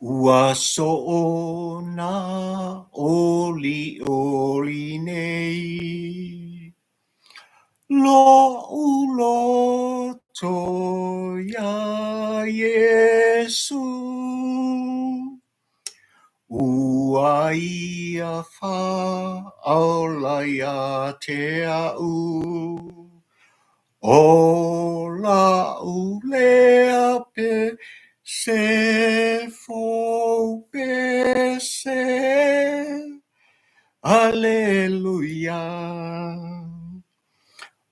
Ua soona olioli nei Lo'u loto iā Iesu. Ua ia faaola ia te a'u, ʻO la'u lea pese fou pese, Aleluia.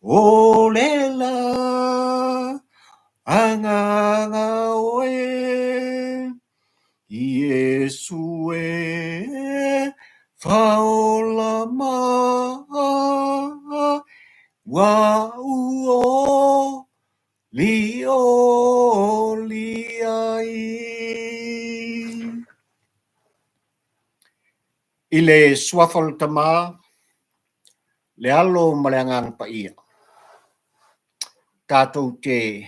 ʻO le la agaga ʻoe, Iesu e faaola mai, Ua aʻu olioli ai. I le Suafa o le Tama, le Alo ma le Agaga Paia, tatou te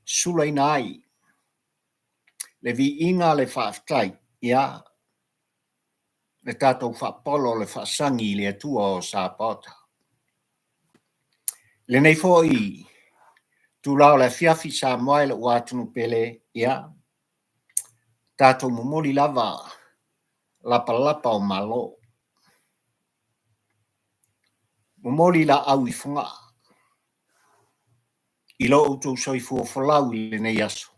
sulaina ai le viiga le faafetai, ia, le tatou faapolo le faasagi i le Atua o Sapaota. I lenei foi itula o le afiafi Samoa e lou atunuu pele, ia, tatou momoli lava lapalapa o Malo. Momoli laau i Fogaa i lo outou soifua folau i lenei aso.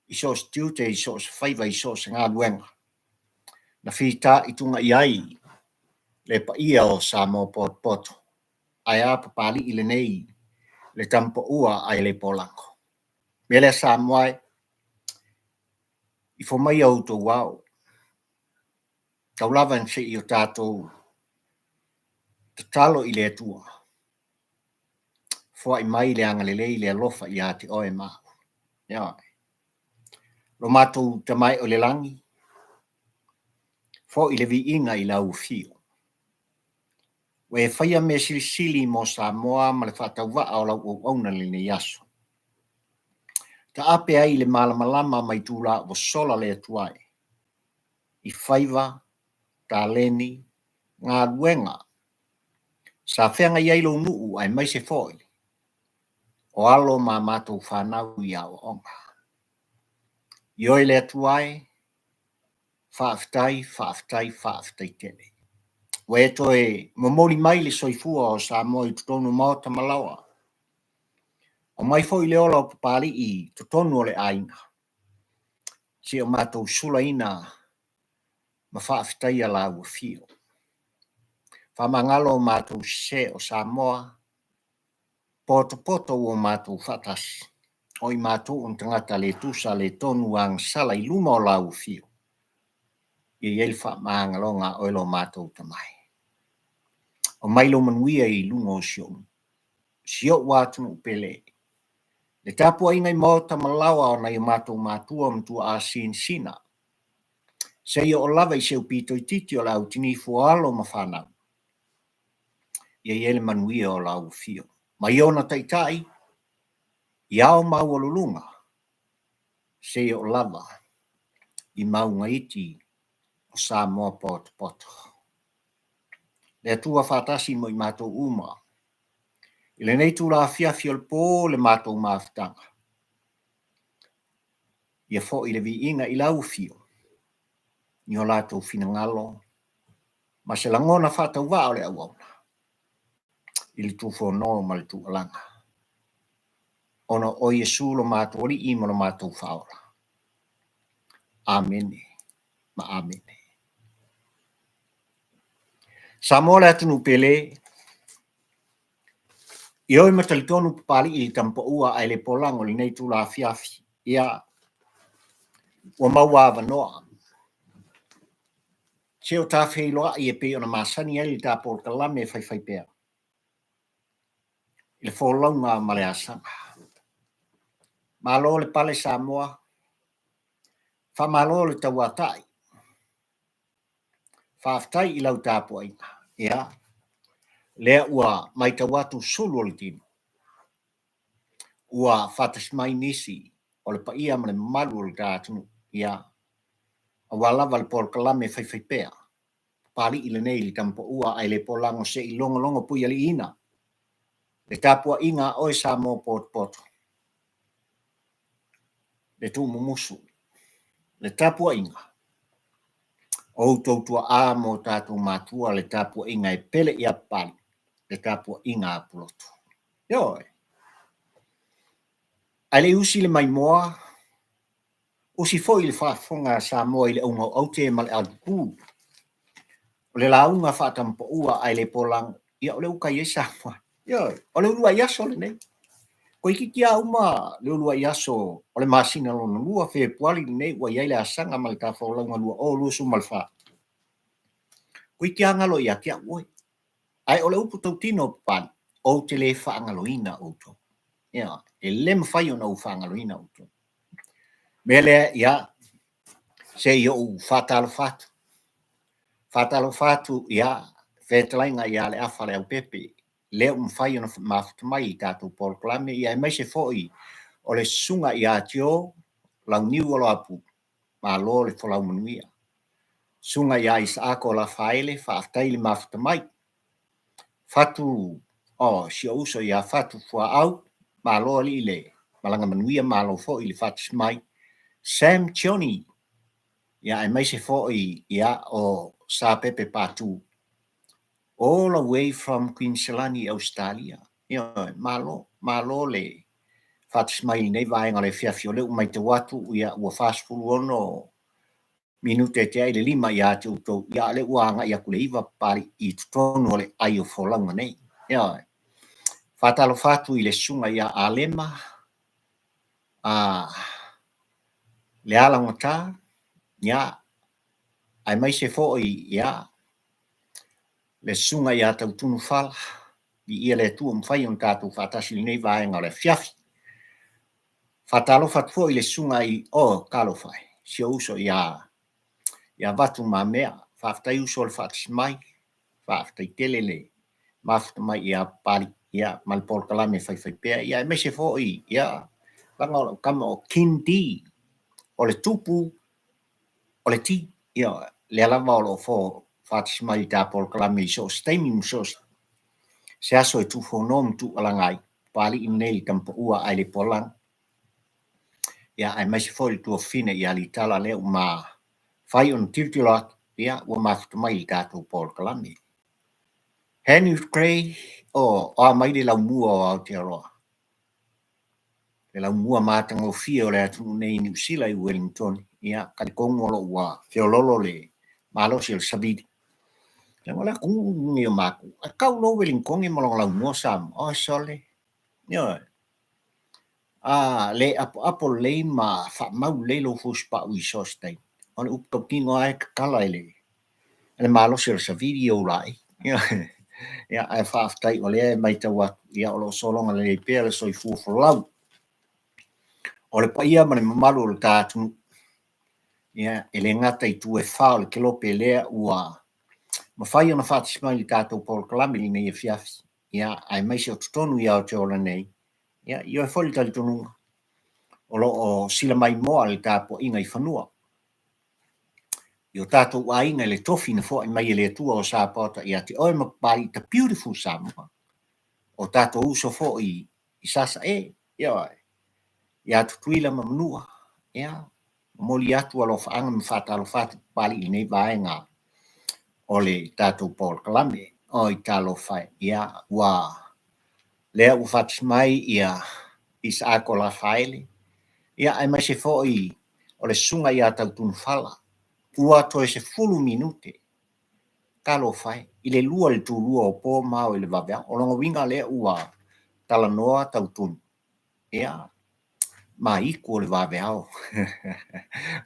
I so o se tiute, i so o se faiva, i so o se galuega na fitaituga i ai le paia o Samoa potopoto, ae a Papalii lenei le tamapaua ae le polago. Mea lea Samoa e, ifo mai outou ao, tau lava ina se i o tatou tatalo i le Atua, foai mai le agalelei le alofa ia te oe ma au. Ioe. Lo matou Tama e o le lagi, foi le viiga i lau afio. Ua e faia mea silisili mo Samoa ma le faatauvaa o lau auauna i lenei aso. Taape ai le malamalama ma itula ua sola le Atua e, i faiva, taleni, galuega sa feagai ai lou nuu aemaise foi o alo ma a matou fanau i aoaoga. Ioe le Atua e, faafetai, faafetai, faafetai tele. Ua e toe momoli mai le soifua o Samoa i totonu o maota ma laoa. Aumai foi le ola o Papalii i totonu o le aiga, seia o matou sulaina ma faafetaia lau afio. Faamagalo o matou sese o Samoa, potopoto ua matou faatasi, o i matou o ni tagata le tusa le tonu agasala i luma o lau afio, ia i ai le faamagaloga a oe lo matou Tama e. Aumai lou manuia i luga o si ou si ou atunuu pele. Le tapuaiga i maota ma laoa o nai o matou matua ma tuaa sinasina, seia oo lava i se upito itiiti o le au tinifu o alo ma fanau, ia i ai le manuia o lau afio ma i ona taitai i ao maualuluga, seia oo lava i mauga iti o Samoa potopoto. Le Atua faatasi mo i matou uma i lenei itula afiafi o le po le matou mafutaga. Ia foi le viiga i lau afio i o latou finagalo ma se lagona faatauvaa o le auauna i le tufono ma le tuualaga, ona o Iesu lo matou Alii ma lo matou Faaola. Amene ma amene. Samoa le atunuu pele, Ioe ma talitonu Papalii i le tamapaua ae le polago i lenei itula afiafi. Ia, ua maua avanoa. Se o ta feiloai e pei ona masani ai le ta polokalame e faifai pea i le folauga ma le asaga. Malo le pale Samoa, faamalo le tauatai. Faafetai i lau tapuaiga. Ia, lea ua matau atu sulu o le tino, ua faatasi mai nisi o le paia ma le mamalu o le ta atunuu. Ia, aua lava le polokalame faifaipea, Papali'i lenei i le tamapaua ae le polago se i logologo puialiiina le tapuaiga a oe Samoa potopoto, le tuumumusu, le tapuaiga o outou tuaa ma o tatou matua, le tapuaiga e pele ia Papali'i, le tapuaiga a Pulotu. Ioe! Ae le i usi le maimoa, usi foi le faafofoga a Samoa i le auga o aute ma le alupu. O le lauga faatamapaua ae le polago, ia o lea ua tai ai Samoa. Ioe, o le uluai aso lenei. Toeitiiti lava uma le uluai aso o le masina lona lua, Fepuari lenei ua i ai le asaga ma le tafaulauga 2024. Toeitiiti lava galo ia te au oe. Ae o le upu tautino o Papalii, ou te le faagaloina outou. Ioe, e le mafai ona ou faagaloina outou. Mea lea, ia, se i ou faatalofa atu. Faatalofa atu, ia, fetalaiga ia Leafa Leaupepe, lea ua mafai ona mafuta mai i tatou polokalame, ia aemaise foi o le susuga ia Tio Launiu Oloapu, malo le folau manuia. Susuga ia Isaako Lafaele, faafetai le mafuta mai. Fatu, oh, si ou uso ia Fatu Fuaau, malo alii le malaga manuia, malo foi le faatasi mai. Sam Tioni, ia aemaise foi ia o Sapepe Patu, all the way from Queensland i Ausetalia. Ioe, malo, malo le faatasi mai i lenei vaega o le afiafi. O lea ua matau atu ia ua 46 minute e tea i le 5 ia te outou, ia a o lea ua agai atu le 9 Papalii i totonu o le ai o folauga nei. Ioe. Faatalofa atu i le susuga ia Alema, a le Alagata, ia, aemaise foi ia le susuga ia Tautunu Fala, viia le Atua ua mafai ona tatou faatasi i lenei vaega o le afiafi. Faatalofa atu foi i le susuga i, oh, talofa e, si ou uso ia, ia Vatu Mamea. Faafetai uso le faatasi mai. Faafetai tele le mafuta mai ia Papalii, ia, ma le polokalame faifaipea, ia, aemaise foi, ia, leaga o lau tama o King D, o le tupu o le T, ia, lea lava o lo o fo faatasi mai i ta polokalame i so o se taimi ma so o se aso e tuufono ma tuualaga ai. Papalii lenei i le tamapaua ae le poalaga. Ia, aemaise foi le tuafafine ia Litala lea ua mafai ona tilotilo atu, ia, ua mafuta mai i le tatou polokalame. Henry Gray, o, o a mai le laumua o Aotearoa? Le laumua matagofie o le atunuu nei i Niu Sila i Ueligitone. Ia, talitonu o lo o ua feoloolo le malosi o le savili. Leaga o le atunuu lenei o matou, ae tau loa Ueligitone ma lona laumua Samoa. Oi sole, ioe. A le apoapo lelei ma faamau lelei lou fusipaʻu i so o se taimi, o le upu tautino lava e tatala e le malosi o le savili i ou laei. Ia, ae faafetai o lea e matau atu, ia o lo o sologa lelei pea le soifua folau o le paia ma le mamalu o le ta atunuu. Ia, e le gata i itu e fa o le kelope lea ua mafai ona faatasi mai i le tatou polokalame i lenei afiafi, ia, aemaise o totonu i Aotearoa nei, ia, ioe foi le talitonuga o lo o sila maimoa le tapuaiga i fanua i o tatou aiga i le tofi na foai mai e le Atua o Sapaota ia te oe ma Papalii the beautiful Samoa, o tatou uso foi i Sasae, ioe, ia Tutuila ma Manua, ia, momoli atu alofaaga ma faatalofa atu Papalii i lenei vaega o le tatou polokalame. Oi talofa e, ia, ua lea ua faatasi mai ia Isaako Lafaele, ia aemaise foi o le susuga ia Tautunufala, ua toe 10 minute, talofa e, i le lua i le tulua o po ma ao i le vaveao. O lona uiga lea ua talanoa Tautunu, ia, ma itu o le vaveao.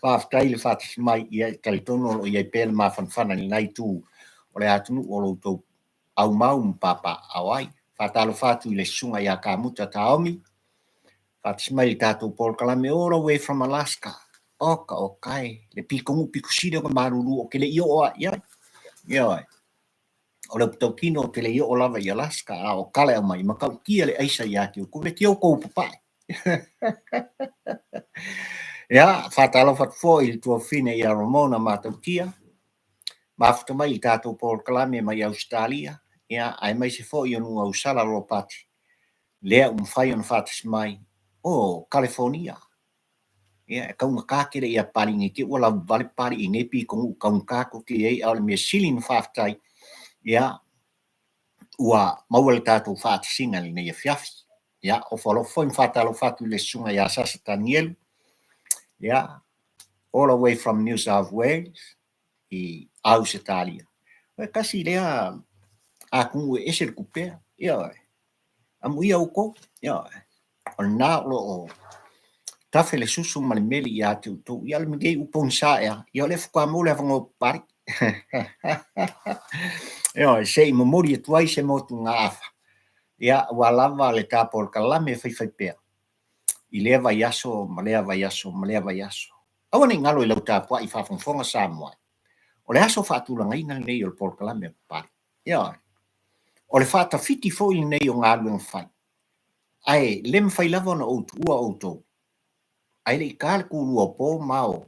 Faafetai le faatasi mai, ia e talitonu o lo o i ai pea le mafanafana i lena itu o le atunuu o lo outou aumau ma papaaao ai. Faatalofa atu i le susuga ia Kamuta Taomi, faatasi mai i le tatou polokalame all the way from Alaska. Oka oka e, le pitonuu pito sili ona malulu ou te le i oo lava i ai. Ioe. O le upu tautino ou te le i oo lava i Alaska, a o tala e aumai, e matautia le aisa ia te outou, le tio outou papae. Ia, faatalofa atu foi i le tuafafine ia Ramona Matautia, mafuta mai i le tatou polokalame mai Ausetalia, ia, aemaise foi o Nuuausala Ropati, lea ua mafai ona faatasi mai o Kalifonia. Ia, e taugata tele ia Papalii nei te i ua lauvale Papalii i nei pitonuu taugata tou te i ai, a o le mea sili ona faafetai, ia, ua maua le tatou faatasiga i lenei afiafi. Ia, ofo alofa foi ma faatalofa atu i le susuga ia Sasa Tanielu, ia, all the way from New South Wales i Ausetalia. E tasi lea atunuu e ese le tupea, ioe, amuia outou, ioe, o lena o lo o tafe le susu ma le meli ia te outou. Ia o le mea ua pogisa ea, ia o lea faatoa maua le avanoa o Papalii. Ioe, se i momoli atu ai se motugaafa, ia, aua lava le ta polokalame faifaipea i lea vaiaso ma lea vaiaso ma lea vaiaso. Aua ne i galo i lau tapuai faafogafoga Samoa, o le aso faatulagaina lenei o le polokalame a Papalii. Ioe. O le faatafiti foi lenei o galuega fai, ae le mafai lava ona ou tuua outou, ae le i ta le tulua o po ma o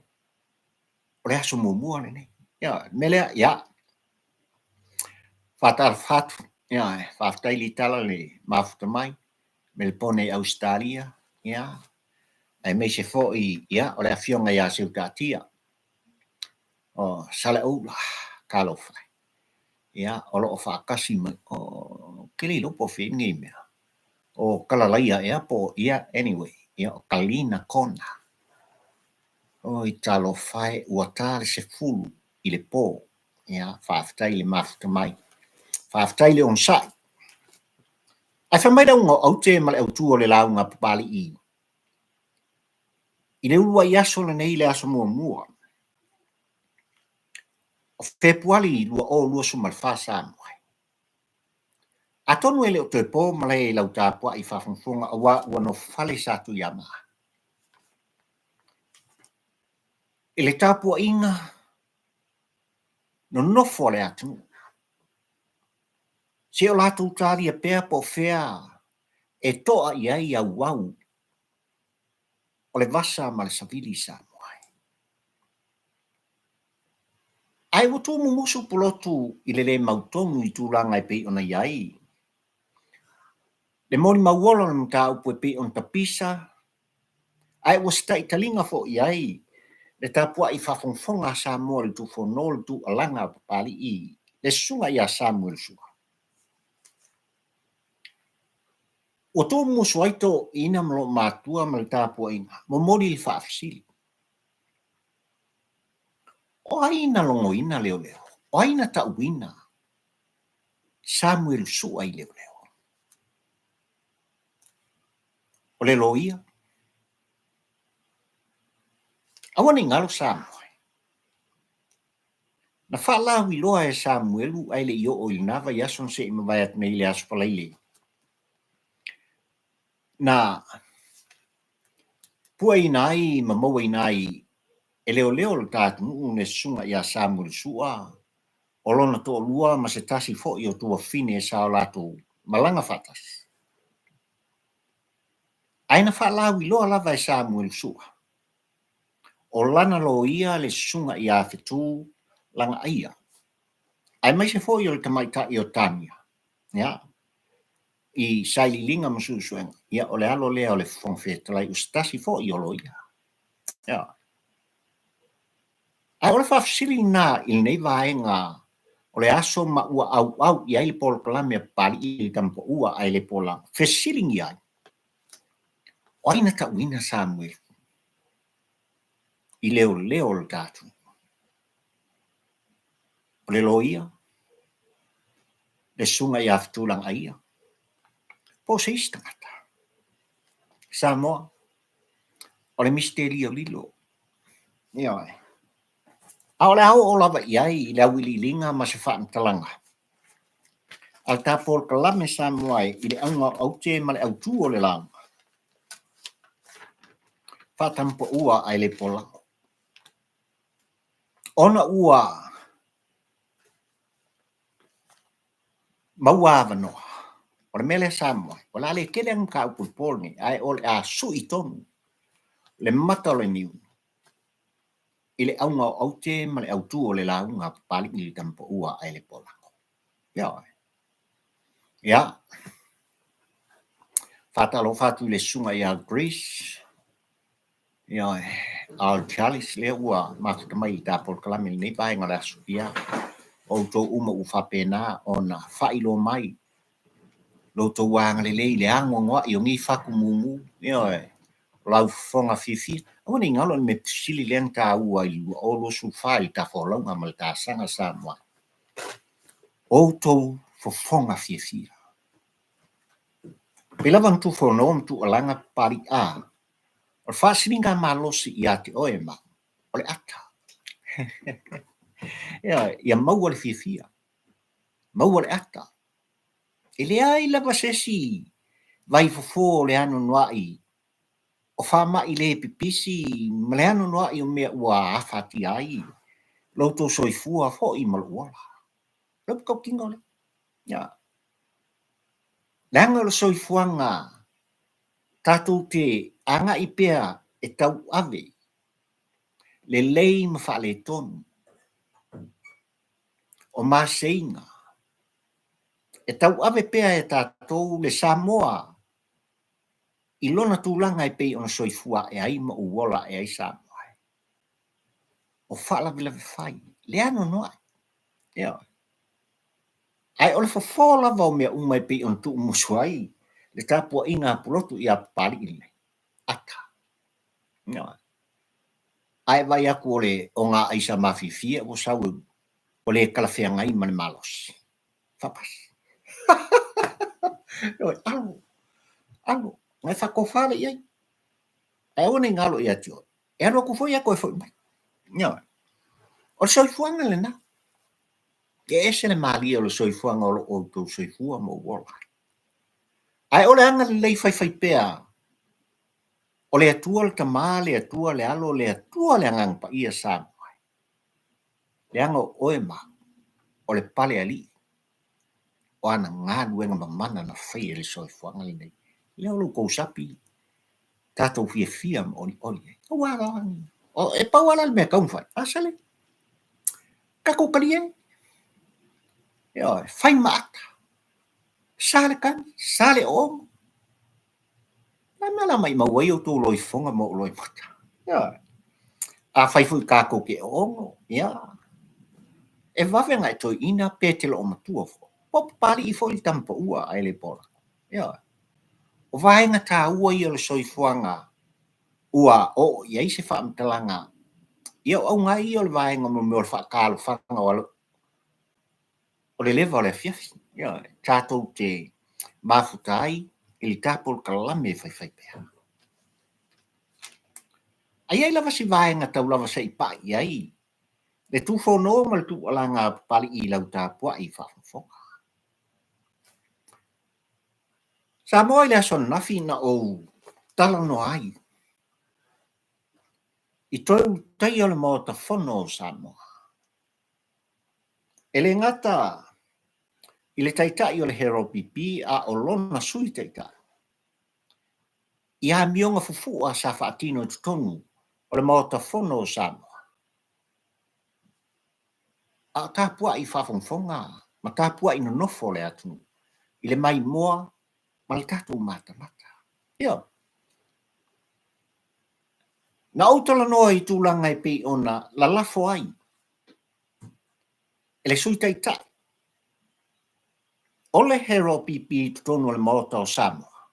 le aso muamua lenei. Ioe. O le mea lea, ia, faatalofa atu, ioe, faafetai Litala le mafuta mai, Melepone i Ausetalia, ia, aemaise foi, ia, o le afioga ia Seutaatia o Saleaula, talofa e. Ia, o lo o faatasi mai, o, ou te le iloa po o fea nei mea, o Kalalaia ea po o, ia, anyway, ia, o Kalina Kona. Oi, talofa e, ua ta le 10 i le po. Ia, faafetai le mafuta mai. Faafetai le onosai. Ae fai mai le auga o aute ma le autu o le lauga a Papalii i le uluai aso lenei i le aso muamua o Fepuali 2024 Samoa. Atonu e le o toe po malae i lau tapuai faafogafoga aua ua nofofale Satuiamaa. I le tapuaiga nonofo a le atunuu, se o latou talia pea po o fea e toa i ai auau o le vasa ma le savili i Samoa. Ae ua tumumusu Pulotu i le le mautonu i tulaga e pei ona i ai le molimau ola o le mataupu e pei ona tapisa, ae ua sita'i taliga foi i ai le tapua'i faafogafoga a Samoa i le Tufono le tuualaga a Papalii le susuga ia Samuel Sua. Ua tumumusu ai toeaiina ma loomatua ma le tapuaiga, momoli le faafesili. O ai na logoina leoleo? O ai na tauina Samuel Sua i leoleo? O le loia? Aua ne i galo Samoa. Na faalauiloa e Samuelu ae le i oo i lena vaiaso na se i mavae atu nei i le Aso Faraile. Na pueina ai ma mauaina ai e leoleo le ta atunuu le susuga ia Samuel Sua, o lona toalua ma se tasi foi o tuafafine sa o latou malaga faatasi. Ae na faalauiloa lava e Samuel Sua, o lana loia le susuga ia Fetu Lagaaia, aemaise foi o le tamaitai o Tania, ia, i sailiiliga ma suesuega, ia o le alo lea o le Fofoga Fetalai, o se tasi foi o loia. Ia. Ae o le faafesili lena i lenei vaega o le aso ma ua auau i ai le polokalame a Papalii i le Tamapaua ae le Polau, fesiligia ai, o ai na tauina Samuelu i leoleo o le ta atunuu? O le loia? Le susuga ia Fetulagaia? Po o se isi tagata? Samoa, o le misitelio lilo. Ioe. A o le a oo lava i ai i le auiliiliga ma se faamatalaga a le ta polokalame Samoa e i le auga o aute ma le autū o le lauga. Faatamapaua ae le polago. Ona ua maua avanoa, o le mea lea Samoa, o le a le tele lava ni mataupu i le po lenei, ae o le a sui tonu le mata o le niu. i le auga o aute ma le autū o le lauga a Papalii i le Tamapaua a Elepoolako. Ioe. Ia, faatalofa atu i le susuga ia Grace, ioe, Al Charles, lea ua mafuta mai i le ta polokalame i lenei vaega o le aso. Ia, o outou uma ua faapena ona faailoa mai lo outou agalelei i le anoanoai o nei fatu mumu, ioe, o lau fofoga fiafia. Aua ne i galo le mea sili lea na taua i le 2024 i le tafolauga ma le tasaga Samoa. Outou fofoga fiafia. Pei lava ona tufono ma tuualaga Papali'a, o le faasiliga malosi ia te oe ma o le ata. Ioe, ia maua le fiafia, maua le ata. E leai lava se isi vaifofo o le anoanoai o faamai le pipisi ma le anoanoai o mea ua afatia ai lo outou soifua foi ma lou ola. O le upu tautino lea. Ia. Leaga o le soifuaga tatou te agai pea e tauave lelei ma faaletonu o maseiga e tauave pea e tatou le Samoa i lona tulaga e pei ona soifua ae ai ma ou ola ae ai Samoa. O faalavelave fai, le anoanoai. Ioe. Ae o le fofo lava o mea uma e pei ona tuumusu ai le tapuaiga a Pulotu ia Papalii lenei. Ata. Ioe. Ae vaai atu o le oga aisa mafiafia ua sau ua le talafeagai ma le malosi. Faapasi. Ioe, alo, alo, na e faatofa lea i ai. Ae aua ne i galo ia te oe. E alu atu foi ae toe foi mai. Ioe. O le soifuaga lena. E ese le malie o le soifuaga o lo o outou soifua ma ou ola. Ae o le agalelei faifaipea o le Atua le Tama, le Atua le Alo, le Atua le Agaga Paia Samoa. Leaga o oe ma au, o le pale alii o ana galuega mamana na faia i le soifuaga lenei. Lea o lo outou sapi tatou fiafia ma olioli ai. Aua la, o, e pau lava la le mea e tatau ona fai, a sale, tatou talie, ioe, fai ma ata, sa le tagi, sa le oogo. O le a le mea o le a maimau ai outou loifofoga ma ou loimata? Ioe. Afai foi tatou te oogo, ia, e vave ona e toeaina pe te loomatua foi. Po o Papalii foi le tama paua ae le po lava. Ioe. O vaega taua ia o le soifuaga ua oo i ai se faamatalaga. Ia, o auga ia o le vaega mo mea o le faatalofaga o o le leva o le afiafi, ioe, tatou te mafuta ai i le ta polokalame e faifaipea. A i ai lava si vaega tau lava se i pai i ai le tufono ma le tuualaga a Papalii i lau tapuai faafogafoga. Samoa i le aso ananafi na ou talanoa ai i toe ulutaia o le Maota Fono o Samoa. E le gata i le Taitai o le HRPP a o lona Sui Taitai, i amioga fufu'a sa faatino i totonu o le Maota Fono o Samoa, a o tapua'i faafogafoga ma tapua'i nonofo le atunuu i le maimoa ma le tatou matamata. Ioe. Na ou talanoa i tulaga e pei ona lalafo ai e le Sui Taitai o le HRPP i totonu o le Maota o Samoa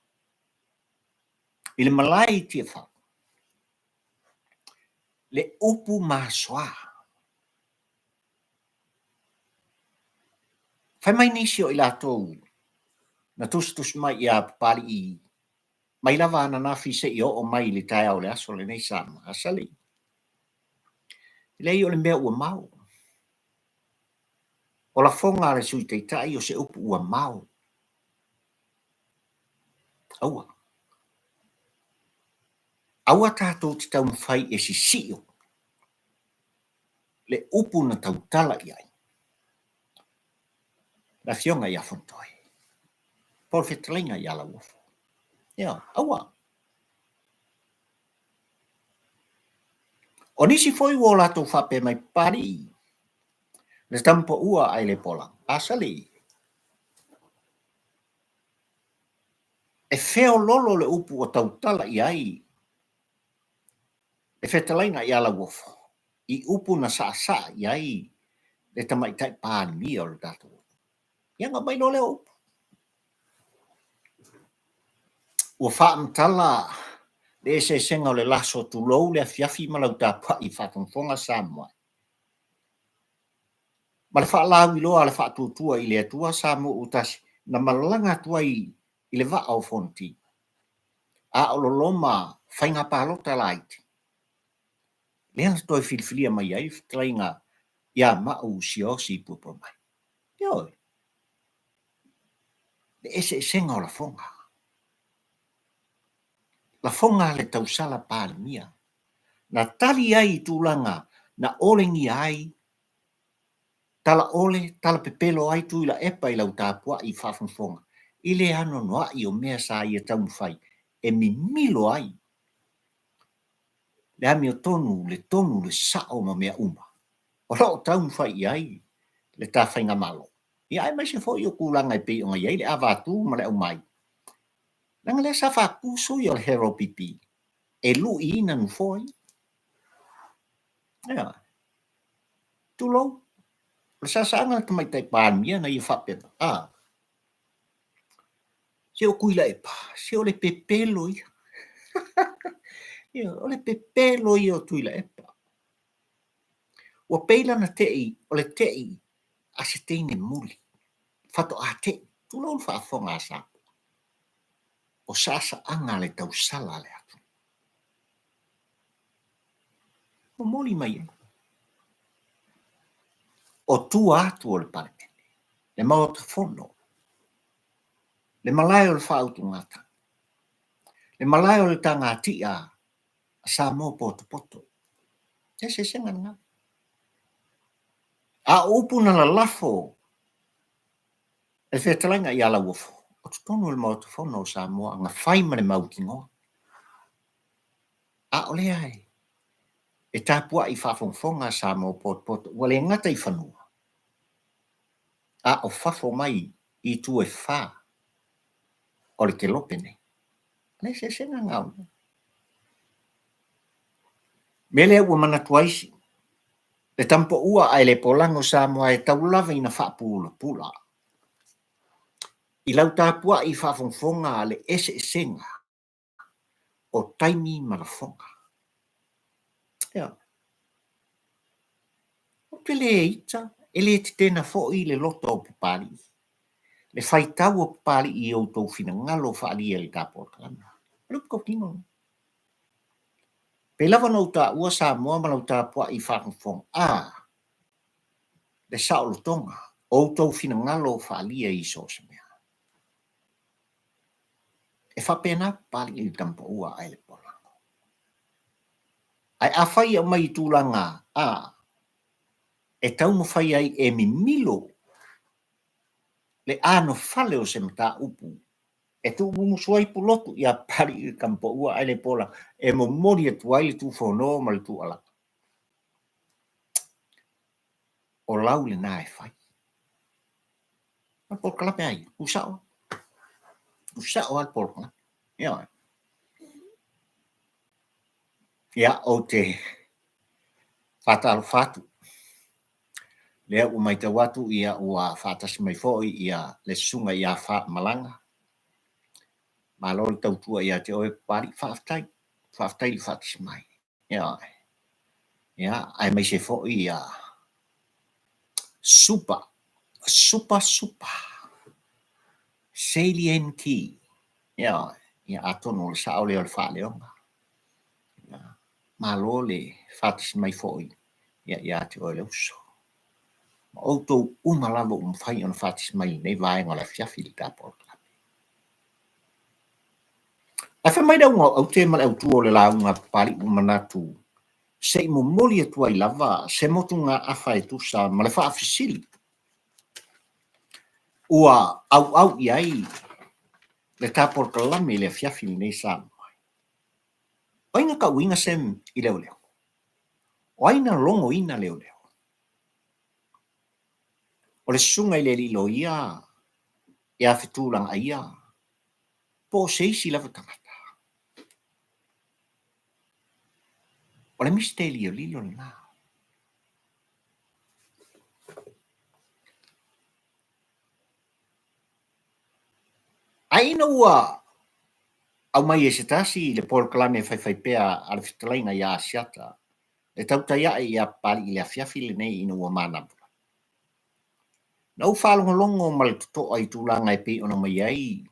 i le malae i Tiafau, le upu masoa. Fai mai nisi o i latou na tusitusi mai ia Papalii mai lava ananafi seia oo mai i le taeao o le aso lenei Samoa. Asali, leai o le mea ua mao. O lafoga a le Sui Taitai o se upu ua mao. Aua. Aua tatou te taumafai e sisio le upu na tautala i ai le Afioga ia Fonotoe. Po o le fetalaiga ia Lauofo. Ioe, aua. O nisi foi ua o latou faapea mai, Papalii, le tama paua ae le polaga. A sali, e feololo le upu ua tautala i ai le fetalaiga ia Lauofo i upu na saasaa i ai le Tamaitai Palemia o le tatou atunuu. Ia ona aumai loa lea o upu. Ua faamatala le eseesega o le laso tulou le afiafi ma lau tapuai faafogafoga Samoa. Ma le faalauiloa a le Faatuatua i le Atua Samoa ua tasi na malaga atu ai i le vaa o Fonoti a o loloma faiga palota laiti, lea na toe filifilia mai ai le fetalaiga ia Mauu Siaosi Puepuemai. Ioe, le eseesega o lafoga. Lafoga a le tausala Palemia na tali ai i tulaga na olegia ai, tala ole, tala pepelo ai Tuilaepa i lau tapuai faafogafoga i le anoanoai o mea sa ia taumafai e mimilo ai le amiotonu, le tonu, le sao ma mea uma o lo o taumafai i ai le ta faigamalo, ia aemaise foi o tulaga e pei ona i ai le avatu ma le aumai, leaga lea sa faatu sui o le HRPP e luiina nofoa ia. Ioe. Tulou, o le saasaaga a le Tamaitai Palemia na ia faapea mai, a, se o Tuilaepa, se o le pepelo ia. Ioe, o le pepelo ia o Tuilaepa. Ua pei lana tei o le tei a se teine muli, faatoa tei, tulou le faafofoga a Samoa, o saasaaga a le tausala a le atunuu. Momoli mai ai, o tua atu o le Palemene, le Maota Fono, le malae o le faautugatagi, le malae o le tagati'a a Samoa potopoto. E eseesega lena. A o upu na lalafo e le fetalaiga ia Lauofo, o totonu o le Maota Fono o Samoa na fai ma le mautinoa. A o lea e tapuai faafogafoga Samoa potopoto ua le gata i fanua, a o fafo mai i itu e fa o le kelope nei. O le eseesega lena o mea. Mea lea ua manatu ai le tama paua ae le polaga o Samoa e tau lava ina faapulapula i lau tapuai faafogafoga le eseesega o taimi ma lafoga. Ioe. Ou te le ita, e le tetena foi le loto o Papalii, le faitau o Papalii i outou finagalo faaalia i le ta polokalame. O le upu tautino lena. Pei lava ona ou taua Samoa ma lau tapuai faafogafoga, a, le saolotoga o outou finagalo faaalia i so o se mea. E faapena Papalii i le tama paua ae le polago. Ae afai e aumai i tulaga a, e taumafai ai e mimilo le anofale o se mataupu e tuumumusu ai pulotu ia Papalii le tama paua ae le pola e momoli atu ai le tuufono ma le tuualalo. O lau lena e fai. O le polokalame a ia, tu sao. Tu sao lava le polokalame. Ioe. Ia, ou te faatalofa atu. Lea ua matau atu ia ua faatasi mai foi ia le susuga ia Faamalaga. Malo le tautua ia te oe Papalii. Faafetai. Faafetai le faatasi mai. Ioe. Ia, aemaise foi ia Supa, Supa Supa, Salient Key. Ioe. Ia, atonu o le sao lea o le faaleoga. Ia, malo le faatasi mai foi ia ia te oe le uso. Ma outou uma lava ua mafai ona faatasi mai i lenei vaega o le afiafi i le ta polokalame. Ae fai mai le auga o aute ma le autu o le lauga a Papalii ua manatu se i momoli atu ai lava se motugaafa e tusa ma le faafesili ua auau i ai le ta polokalame i le afiafi lenei Samoa. O ai na tauina Sam i leoleo? O ai na logoina leoleo? O le susuga i le alii loia ia Fetulagaia po o se isi lava tagata? O le misitelio lilo lena. Ae ina ua aumai e se tasi le polokalame faifaipea a le fetalaiga ia Asiata le tautai ae ia Papalii i le afiafi lenei ina ua manava. Na ou faalogologo ma le totoa i tulaga e pei ona aumai ai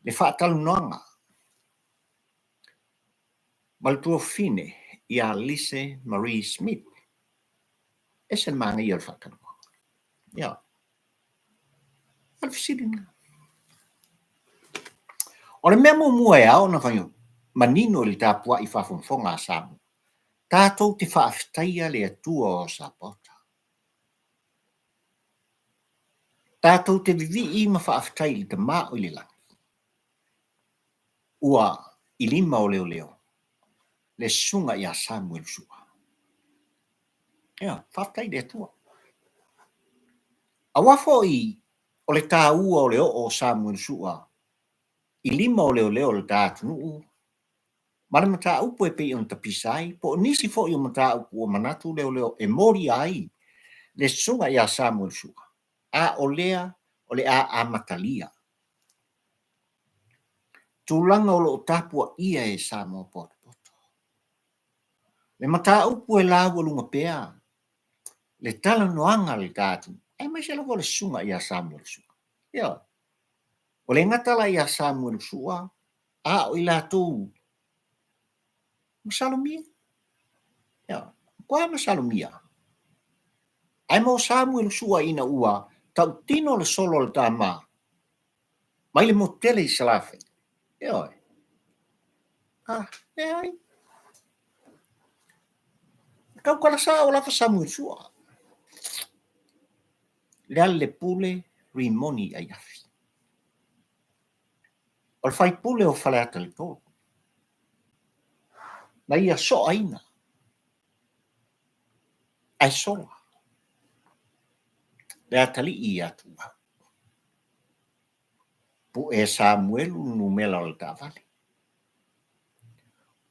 le faatalanoaga ma le tuafafine ia Lise Marie Smith. Ese le manaia o le faatalanoaga. Ia, o le fesili lena. O le mea muamua e ao ona fai manino i le tapuai faafogafoga a Samoa, tatou te faafetaia le Atua o Sapaota. Tatou te vivii ma faafetai i le Tama o i le lagi, ua i lima o leoleo le susuga ia Samuelu Sua. Ia, faafetai i le Atua. Aua foi o le taua o le oo o Samuelu Sua i lima o leoleo o le ta atunuu ma le mataupu e pei ona tapisa ai, po o nisi foi o mataupu ua manatu leoleo e molia ai le susuga ia Samuelu Sua, a o lea o le a amatalia tulaga o lo o tapuaia e Samoa potopoto. Le mataupu e laualuga pea le talanoaga a le ta atunuu, aemaise lava o le susuga ia Samuelu Sua. Ioe. Ua le gata la ia Samuelu Sua, a o i latou masalomia. Ioe. Matua masalomia. Ae mo Samuelu Sua ina ua tautino le solo a le tama mai le motu tele i Salafai. Ioe. Ah, leai. E tautala sao lava Samuelu Sua. Lealailepule Rimoni Aiafi. O le faipule o Faleata le 3. Na ia soaina ae sola le atalii ia Tuuau. Pue e Samuelu le numera o le taavale.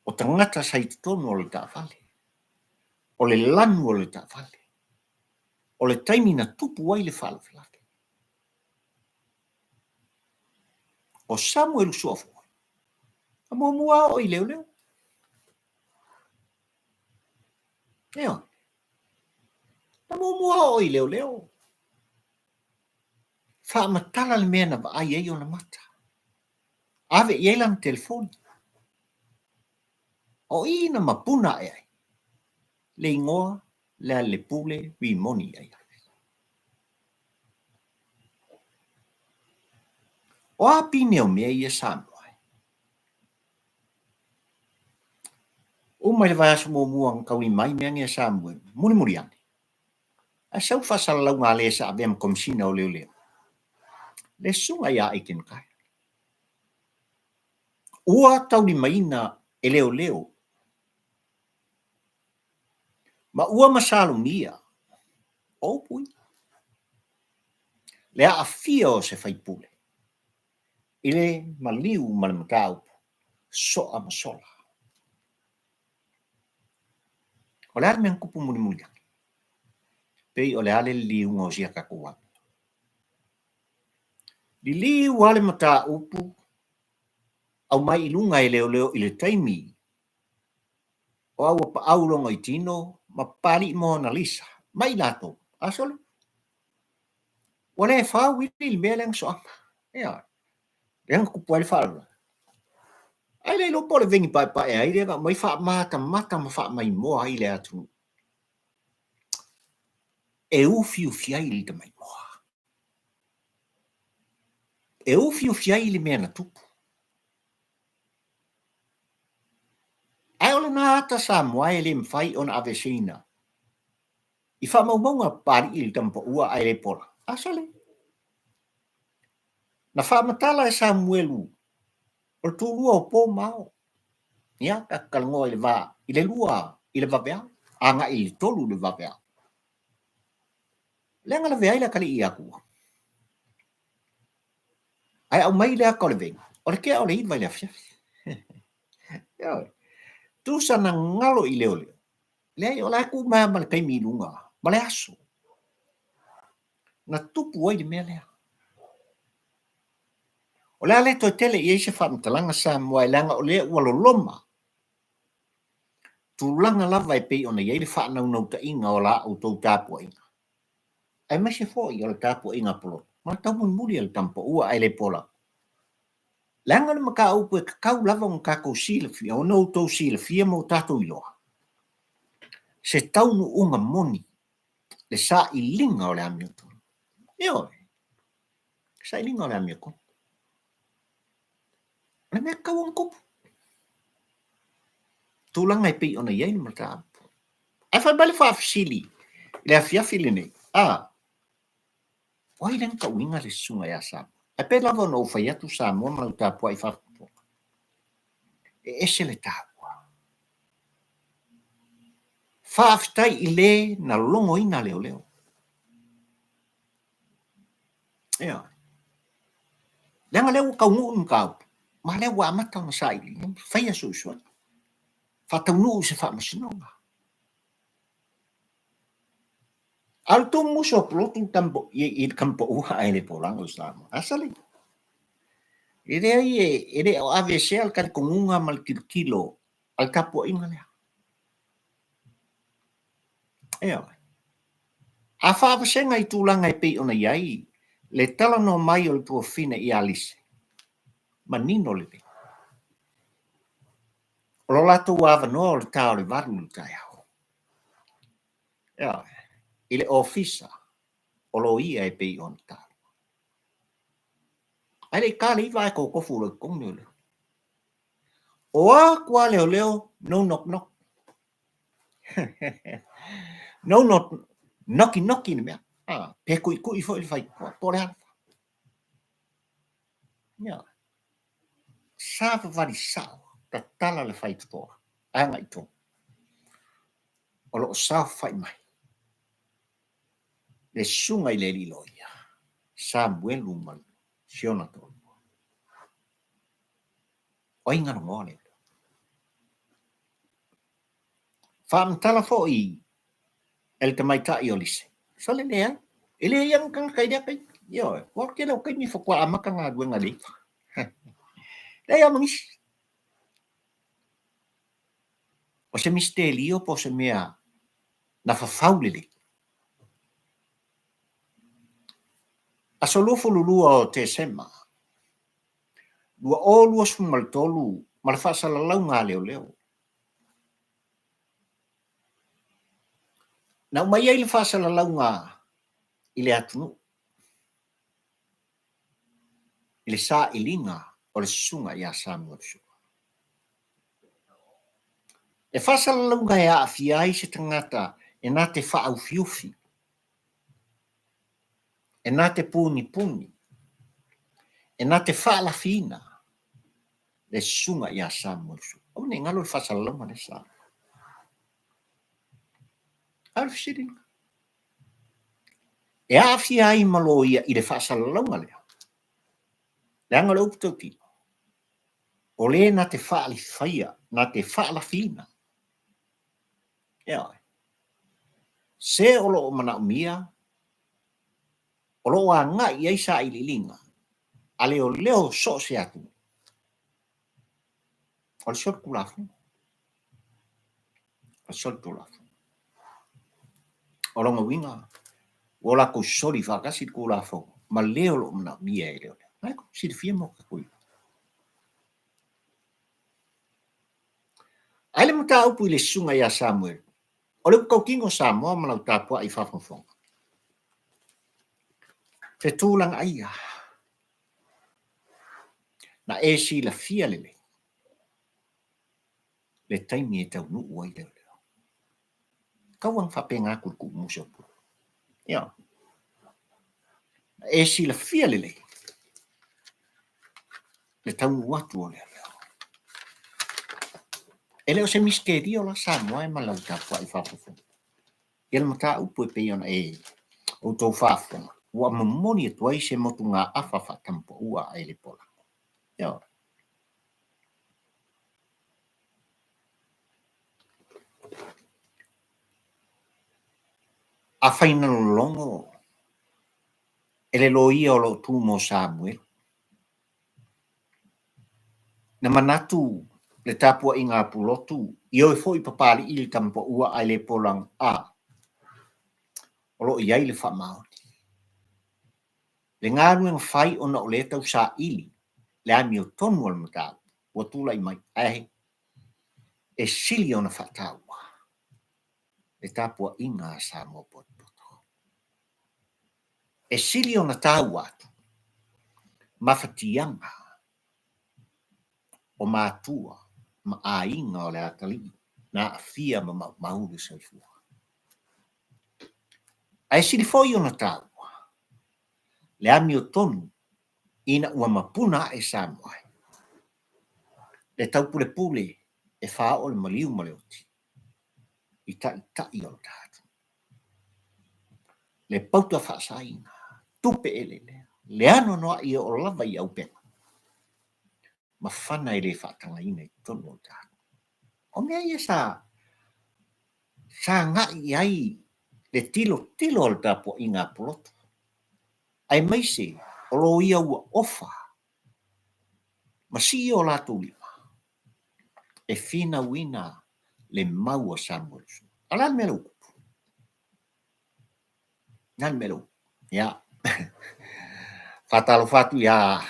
O tagata sa i totonu o le taavale. O le lanu o le taavale. O le taimi na tupu ai le faalavelave. O Samuelu Sua foi, na muamua oo i leoleo. Ioe. Na muamua oo i leoleo. Faamatala le mea na vaai ai ona mata. Ave i ai lana telefoni. O i na mapuna ae ai le igoa Lealailepule Rimoni Aiafi. O a pine o mea ia Samoa e? Uma i le vaiaso muamua na taulima ai mea nei a Samoa, mulimuli ane. Ae sau le faasalalauga a le sa avea ma Komesina o Leoleo, le Susuga ia Aiteni Kaya. Ua taulimaina e leoleo ma ua masalomia o upu ia le aafia o se faipule i le maliu ma le mataupu soa ma sola. O le a le mea na tupu mulimuli ane? Pei o le a le liliuga o sia tatou amio? Liliu lava le mataupu aumai i luga e leoleo i le taimi o Auapaau Logoitino ma Papalii Monalisa ma i latou. A sole, ua le fau ili le mea lea na soaga. Ioe. Lea na tupu ai le faalavelave. Ae le iloa po o le veni paepae ai lea na aumai faamatamata ma faamaimoa ai le atunuu e ufiufi ai le tamaimoa. E ufiufi ai le mea na tupu. Ae o lena ata Samoa e le mafai ona aveeseina i faamaumauga a Papalii i le tama paua ae le pola. A sole! Na faamatala e Samuelu o le tulua o po ma ao. Ia, tatou talanoa i le va, i le lua, i le vaveao. Agai i le 3 i le vaveao. Lea na lavea ai le atalii ia Atua. Ae aumai le ata o le vegi, o le tea o le 9 i le afiafi. Ioe. Tusa na galo i leoleo. Leai, o la e tuu mai ma le taimi i luga, ma le aso. Na tupu ai le mea lea. O le a le toe tele i ai se faamatalaga Samoa e leaga o lea ua loloma tulaga lava e pei ona i ai le faanaunautaiga o la outou tapuaiga, aemaise foi o le tapuaiga a Poloto ma le taumulimuli a le tama paua ae le pola. Leaga o le mataupu e tatau lava ona tatou silafia, ona outou silafia ma o tatou iloa, se taunuuga moni le sailiga o le amiotonu. Ioe, sailiga o le amiotonu. O le mea tatau ona tupu. Tulaga e pei ona i ai le mataupu. Ae fai mai le faafesili i le afiafi lenei, a, o ai lea na tauina le susuga ia Samoa? Ae pei lava ona ou fai atu Samoa ma lau tapuai faafogafoga, e ese le taua. Faafetai i le na logoina leoleo. Ioe. Leaga lea ua taunuu le mataupu, ma lea ua amata ona saili, faia suesuega, faataunuu i se faamasinoga. A o le tou musu a Pulotu i le tama paua ae le polaga o Samoa. A sale. E leai e le o aveesea le talitonuga ma le tilotilo a le tapuaiga lea. Ioe. A faavasega i tulaga e pei ona i ai le talanoa mai o le tuafafine ia Lise, manino lelei. O lo latou avanoa o le ta o le 8 i le taeao. Ioe. I le ofisa o loia e pei ona taua. Ae le i ta le 9 ae totofu loa i totonu leoleo. O a atu lava leoleo, no knock knock. No knock, noki noki le mea. Ah, pe kuikui foi le faitotoa, po o le a lava. Ia. Savavali sao, tatala le faitotoa, agai i totonu. O lo o saofai mai le susuga i le alii loia, Samuelu ma si ona toalua. O ai na logoa leoleo? Faamatala foi e le tamaitai o Lise, sole leai, e leai lava ni tagata i lea taimi. Ioe, aua o le tele o taimi faatoa amata galuega i le 9. Leai lava ma nisi. O se misitelio po o se mea na fafau lelei. Aso 22 o Tesema 2023 ma le faasalalauga a leoleo. Na aumai ai le faasalalauga i le atunuu i le sailiga o le susuga ia Samuel Sua. E faasalalauga e aafia ai se tagata e na te faaufiufi, e na te punipuni, e na te faalafiina le susuga ia Samuel Sua. Aua ne i galo le faasalalauga lea sa. A o le fesili lena. E aafia ai ma loia i le faasalalauga lea, leaga o le upu tautino, o le na te faalifaia, na te faalafiina. Ioe. Se o lo o manaomia, o lo o agai i ai sailiiliga a leoleo so o se atunuu, o le solitulafono. O le solitulafono. O lona uiga, ua latou soli faatasi le Tulafono ma le o lo o manaomia e leoleo. Na e silafia mo tatou iloa. Ae le mataupu i le susuga ia Samuel, o le upu tautino Samoa ma lau tapuai faafogafoga. Fetulagaia, na e silafia lelei le taimi e taunuu ai leoleo. Tau lava faapena atu i le tuumusa o Pule. Ioe. Na e silafia lelei le taunuu atu o leoleo. E le o se misitelio la Samoa e ma lau tapuai faafofoga. Ia le mataupu e pei ona e outou faafofoga, ua momoli atu ai se motugaafa faatamapaua a le Polago. Ioe. Afai na lologo e le loia o lo o tu mo Samuelu, Na manatu le tapuaiga a Pulotu, ioe foi Papalii le tamapaua ae le polaga a o lo o i ai le faamaoni. Le galuega fai ona o lea tau saili le amiotonu o le mataupu ua tulai mai ae e sili ona faataua le tapuaiga a Samoa potopoto. E sili ona taua atu mafatiaga o matua ma aiga o le atalii na aafia ma maumau le soifua. Ae sili foi ona taua le amiotonu ina ua mapuna ae Samoa ai le taupulepule e faaoo le maliu ma le oti i taitai o le tatou. Le pauta faasaina, tupe eleelea, le anoanoai e oo lava i aupega ma fana e le faatagaina i totonu o le tatou. O mea ia sa agai i ai le tilotilo a le tapuaiga a Pulotu, aemaise o loia ua ofa ma sii o latou lima e finauina le mau a Samuel Sua. A o le a le mea lea ua tupu? O le a le mea lea ua tupu? Ia, faatalofa atu ia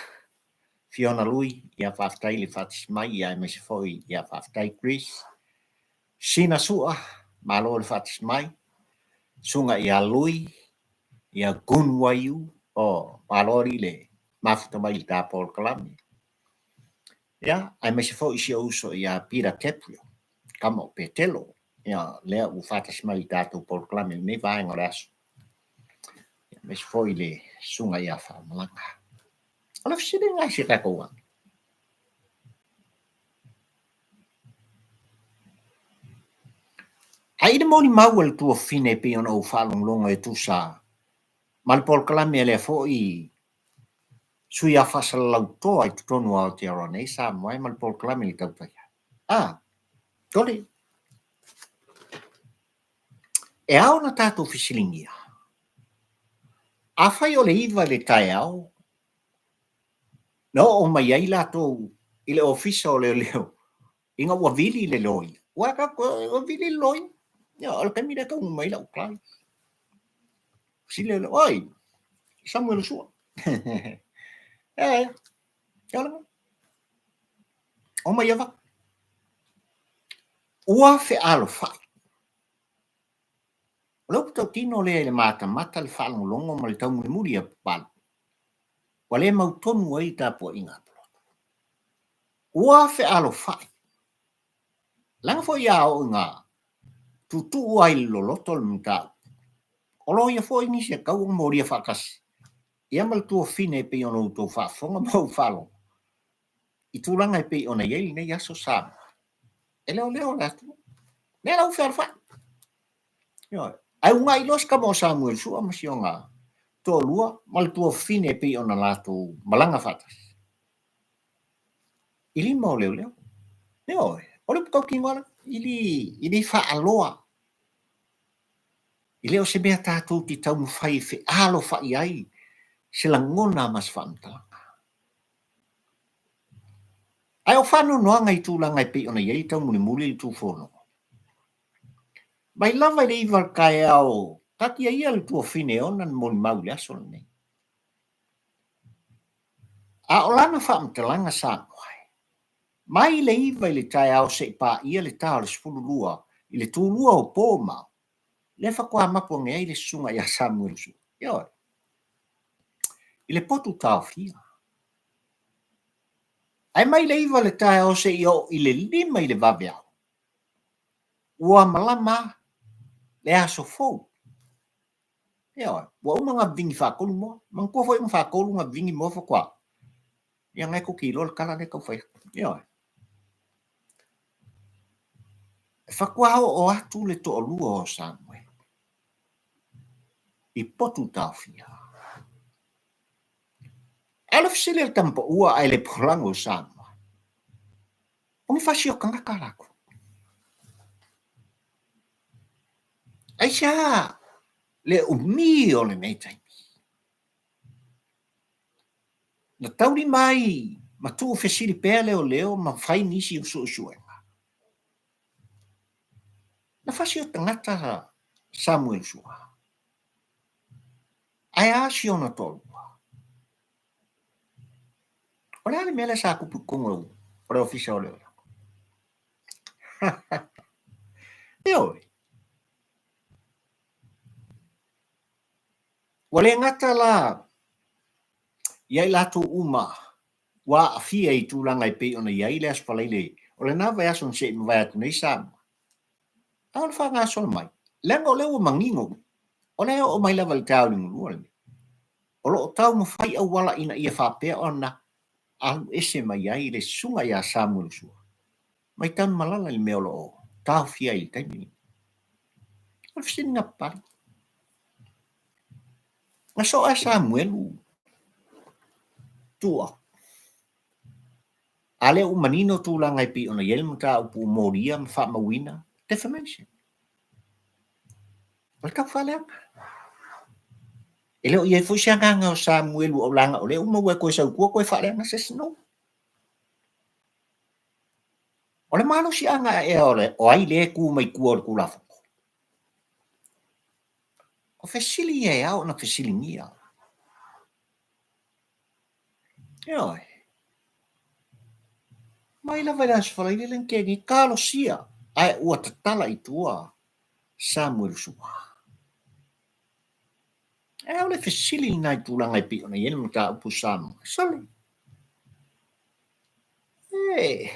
Fiona Lui, ia faafetai le faatasi mai, ia aemaise foi, ia faafetai Chris. Sina Sua, malo le faatasi mai. Susuga ia Lui, ia Gun Waiu, oh, malo alii le mafuta mai i le ta polokalame. Ia, aemaise foi si ou uso ia Peter Gabriel, tama o Petelo, ia, lea ua faatasi mai i le tatou polokalame i lenei vaega o le aso. Ia, aemaise foi le susuga ia Faamalaga. O le fesiliga i si a tatou aga. Ae i le molimau a le tuafafine e pei ona ou faalogologo e tusa ma le polokalame a lea foi sui a faasalalautoa i totonu o Aotearoa nei, Samoa e ma le polokalame i le tautai ai. A, tole. E ao ona tatou fesiligia, afai o le 9 i le taeao na oo mai ai latou i le ofisa o leoleo ina ua vili le loia. Ua ua vili le loia. Ia, o le taimi lea taunuu mai ai lau client. Fesili lea, oi, Samuel Sua. E, e o Omai ava. Ua fealofai. O le upu tautino lea i le matamata, le faalogologo ma le taumulimuli a Papalii, ua le mautonu ai tapuaiga a Pulotu. Ua fealofai. Leaga foi a oo ina tuutuu ai i le loloto le mataupu, o loia foi nisi e tatau ona molia faatasi ia ma le tuafafine e pei ona outou faafofoga ma ou faalogo i tulaga e pei ona i ai lenei aso Samoa. E leoleo le atunuu. Lea la ua fealofai. Ioe. Ae uunai loa si tama o Samuel Sua ma si ona toalua ma le tuafafine e pei ona latou malaga faatasi i lima o leoleo. Ioe. O le upu tautino lava i le, i le faaloa. E le o se mea tatou te taumafai e fealofai ai se lagona ma se faamatalaga. Ae o faanoanoaga i tulaga e pei ona i ai le taumulimuli le Tufono. Mai lava i le 9 i le taeao, taatia ia le tuafafine e ona le molimau i le aso lenei. A o lana faamatalaga Samoa e, mai le 9 i le taeao seia paia le ta o le 12 i le tulua o po ma ao, lea faatoa mapu ane ai le susuga ia Samuelu Sua. Ioe. I le potu taofia. Ae mai le 9 i le taeao seia oo i le 5 i le vaveao, ua malama le aso fou. Ioe, ua uma ona vivini faatolu moa. Manatua foi ona faatolu ona vivini moa faatoa. Ia na e tou te iloa le tala lea e tau fai atu. Ioe. E faatoa oo atu le toalua o Samuelu i potu taofia. A o le fesili a le tama paua ae le polago o Samoa, o ni fasi o tagata a latou? Aisea le umi o lenei taimi? Na taulima ai ma tuufesili pea leoleo ma fai nisi o suesuega. Na fasi o tagata Samuelu Sua. Ae a si ona toalua? O le a le mea lea sa tupu i totonu o le ofisa o leoleo? Ioe. Ua le gata la ia i latou uma ua aafia i tulaga e pei ona i ai le Aso Faraile o lena vaiaso na se i mavae atu nei Samoa, a o le faagasolo mai, leaga o lea ua manino, o lea e oo mai lava i le taeao liugalua lenei, o lo o taumafai auala ina ia faapea ona alu ese mai ai le susuga ia Samuel Sua mai Tanumalala i le mea o lo o taofia ai i le taimi lenei. O le fesiliga papale. Na soa e Samuelu tua. A lea ua manino tulaga e pei ona i ai le mataupu ua molia ma faamauina, defamation. O le tau faaleaga. E le o i ai foi se agaga o Samuelu Aulaga o lea ua maua e toe sau i tua toe faaleaga se isi no. O le malosiaga ea o ai lea e tu mai tua o le Tulafono? O fesili ia e ao ona fesiligia. Ioe. Mai lava i le Aso Faraile lea na tea nei, talosia, ae ua tatala i tua Samuelu Sua. E ao le fesili lena i tulaga e pei ona i ai le mataupu Samoa. Sole. E,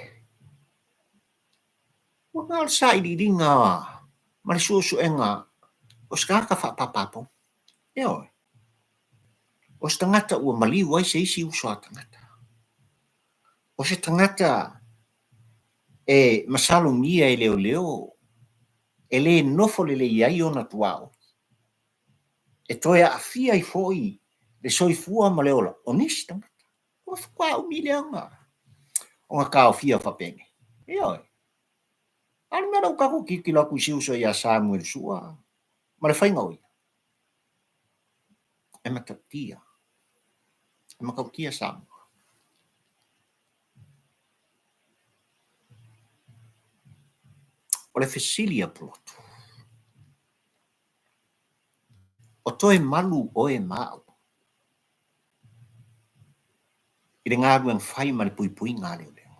ua na o le sailiiliga ma le suesuega o se tagata faapapapou. Ioe. O se tagata ua maliu ai se isi uso a tagata. O se tagata e masalogia e leoleo e le nofo lelei ai ona tuaoi. E toe aafia ai foi le soifua ma le ola o nisi tagata. Ua faatoa umi lea ona taofia faapenei. Ioe. A o le mea lea ua tatou tilotilo atu i si uso ia Samuel Sua ma le faiga o ia, e matautia. E matautia Samoa. O le fesili a Pulotu, o toe malu oe ma au i le galuega fai ma le puipuiga a leoleo.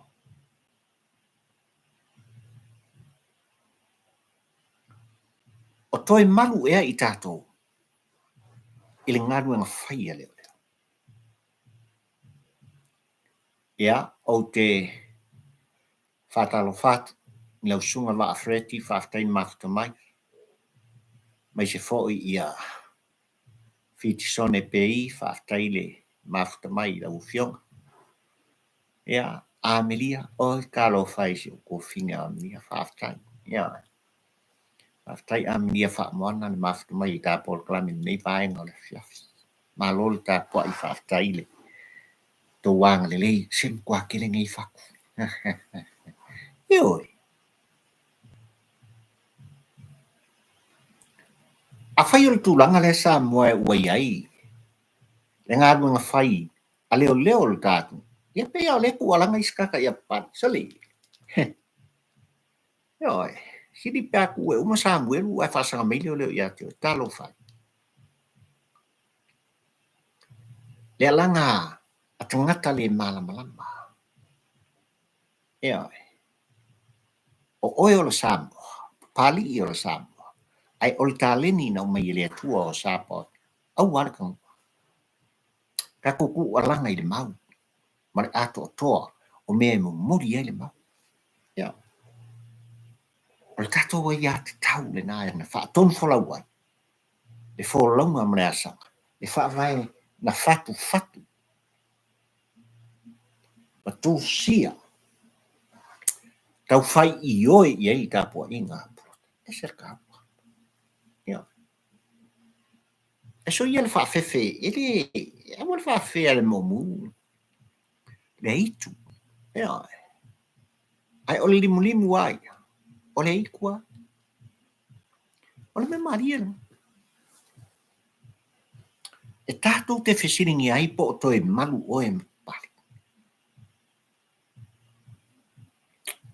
O toe malu ea i tatou i le galuega fai a leoleo. Ia, ou te faatalofa atu i lau Susuga Vaa Freddy, faafetai le mafuta mai, aemaise foi ia Fitisone Pei, faafetai le mafuta mai i lau Afioga. Ia, Amelia, oi talofa e i si ou tuafafine o Amelia, faafetai. Ia, faafetai Amelia Faamoana le mafuta mai i ta polokalame i lenei vaega o le afiafi. Malo le tapuai, faafetai i le tou agalelei, se matua tele nei fatu. Ioe. Afai o le tulaga lea Samoa ua i ai le galuega fai a leoleo o le ta atunuu, ia pei lava o lea e tuualaga isi tagata ia papale. Sole! Ioe, sili pe a tuu e uma Samuelu ae faasaga mai leoleo ia te oe. Talofa e. Le alaga a tagata le malamalama. Ioe. O oe o le Samoa, Papalii o le Samoa, ae o le taleni na aumai e le Atua o Samoa, aua le taunuu. Tatou tuualaga i le mau ma le atoatoa o mea e momoli ai le mau. Ia. O le tatou aiatatau lena na faatonufolau ai le folauga ma le asaga, le faavae na fatufatu ma tusia. Taufai ioe i ai le tapuaiga a Puloto. E ese le taua. Ioe. E soia le faafefe, e le, aua le faafefea le momu, le aitu. Ioe. Ae o le limulimu lava ia, o le aitu lava. O le mea malie lena. E tatou te fesiligia ai po o toe malu oe ma Papalii.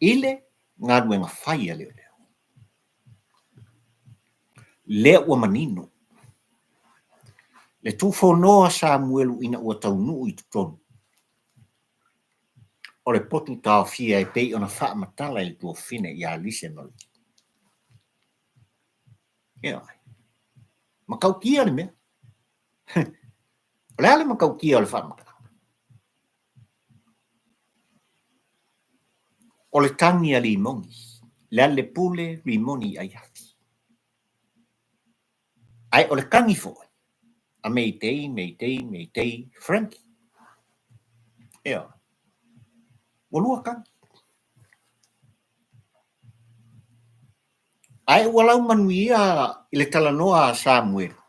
I le galuega fai a leoleo. Lea ua manino le tuufonoa Samuelu ina ua taunuu i totonu o le potu taofia e pei ona faamatala e le tuafafine ia Lise Marie. Ioe. Matautia le mea. O le a le matautia o le faamatalaga? O le tagi a Limoni, Lealailepule Rimoni Aiafi. Ae o le tagi foi a Mayday, Mayday, Mayday Frankie. Ioe. Ua lua tagi. Ae ua laumanuia i le talanoa a Samuelu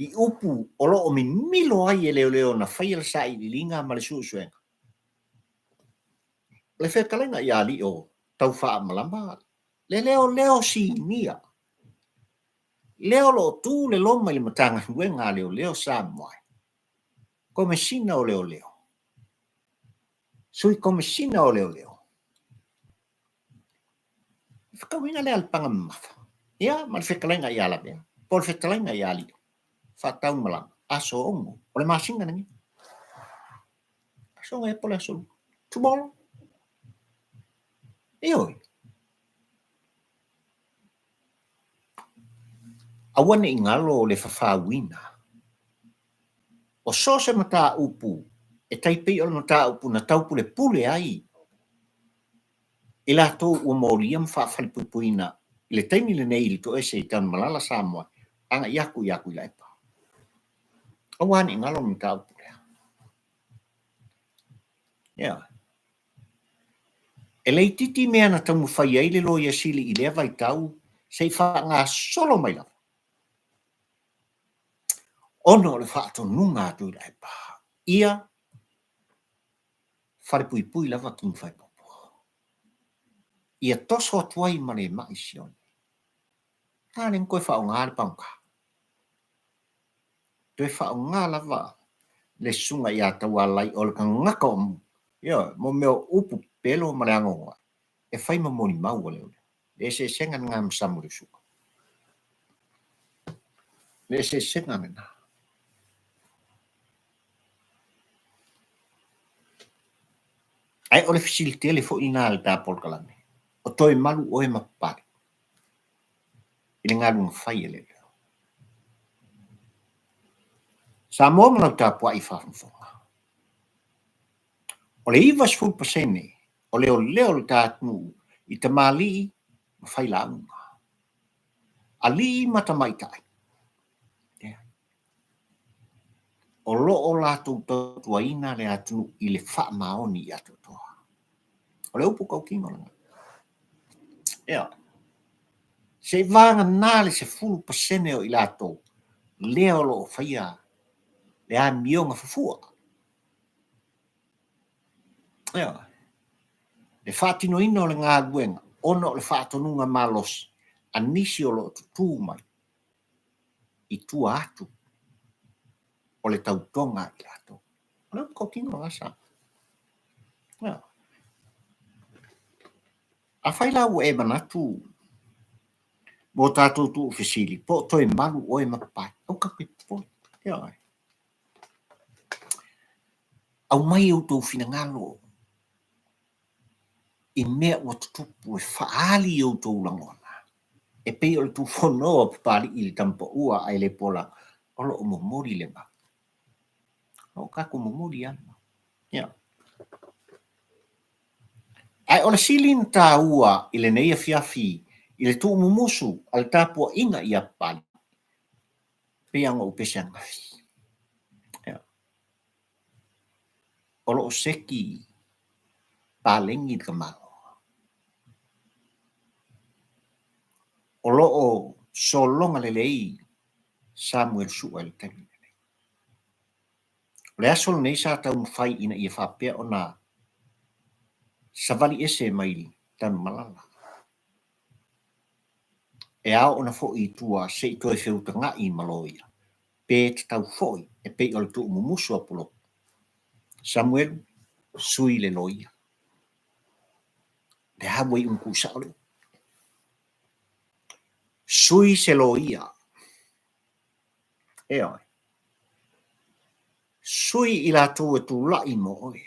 i upu o lo o mimilo ai e leoleo na faia le sailiiliga ma le suesuega. O le fetalaiga ia Alii o Taufaamalama le leoleo sinia, lea o lo o tu le loma i le Matagaluega a Leoleo Samoa, Komesina o Leoleo, Sui Komesina o Leoleo. Le fetauiga lea a le paga mamafa, ia ma le fetalaiga ia Lavea, po o le fetalaiga ia Alii, faataumalama, aso 6 o le masina lenei. Aso 6 ea po o le aso 2. Tomorrow. Ioe. Aua ne i galo le fafauina o so o se mataupu e tai pei o le mataupu na taupulepule ai i latou ua molia ma faafalepuipuina i le taimi lenei i le toese i Tanumalala Samoa agai atu ia Tuilaepa. Aua ne i galo le mataupu lea. Ioe. E le itiiti mea na taumafai ai le Loia Sili i lea vaitau se i faagasolo mai lava ona o le faatonuga a Tuilaepa ia falepuipui lava King Faipopo. Ia toso atu ai ma le mai sione. A lea na toe faaaoga le pagota. Toe faaaoga lava le susuga ia Taualai o le tagata o, ioe, mo mea o upu pepelo ma le anoanoai e fai ma molimau a leoleo. Le eseesega lena ma Samueleusuga. Le eseesega lena. Ae o le fesili tele foi lena a le ta polokalame, o toe malu oe ma Papalii i le galuega fai a leoleo. Samoa ma lau tapuai faafogafoga, o le 90% o leoleo o le ta atunuu i tamalii ma failauga, alii ma tamaitai. O lo o latou tautuaina le atunuu i le faamaoni i atoatoa. O le upu tautino lena. Ioe. Se i vagana le 10% o i latou lea o lo o faia le amioga fufua. Ioe. Le faatinoina o le galuega ona o le faatonuga malosi a nisi o lo o tutū mai i tua atu o le tautoga a i latou. O le upu tautino lena sa. Ioe. Afai la ua e manatu mo tatou tuufesili, po o toe malu oe ma papai, aua tatou te popole. Ioe. Aumai outou finagalo i mea ua tutupu e faaali i outou lagona, e pei o le tufono a Papalii i le tama paua ae le pola, o lo o momoli le mau. O lo o tatou momoli lava le mau. Ia. Ae o le sili na taua i lenei afiafi i le tuumumusu a le tapuaiga ia Papalii, pei lava ona ou pese ananafi. Ia. O lo o seki paleni le tamaloa. O lo o sologa lelei Samuel Sua i le taimi lenei. O le aso lenei sa taumafai ina ia faapea ona savali ese mai Tanumalala. E ao ona foi i tua se i toe feutaga'i ma loia, pe tatau foi e pei o le tuumumusu a Pulotu. Samuelu, sui le loia. Le a ua iu ina tuusao le upu. Sui se loia. Ioe. Sui i latou e tulai mo oe.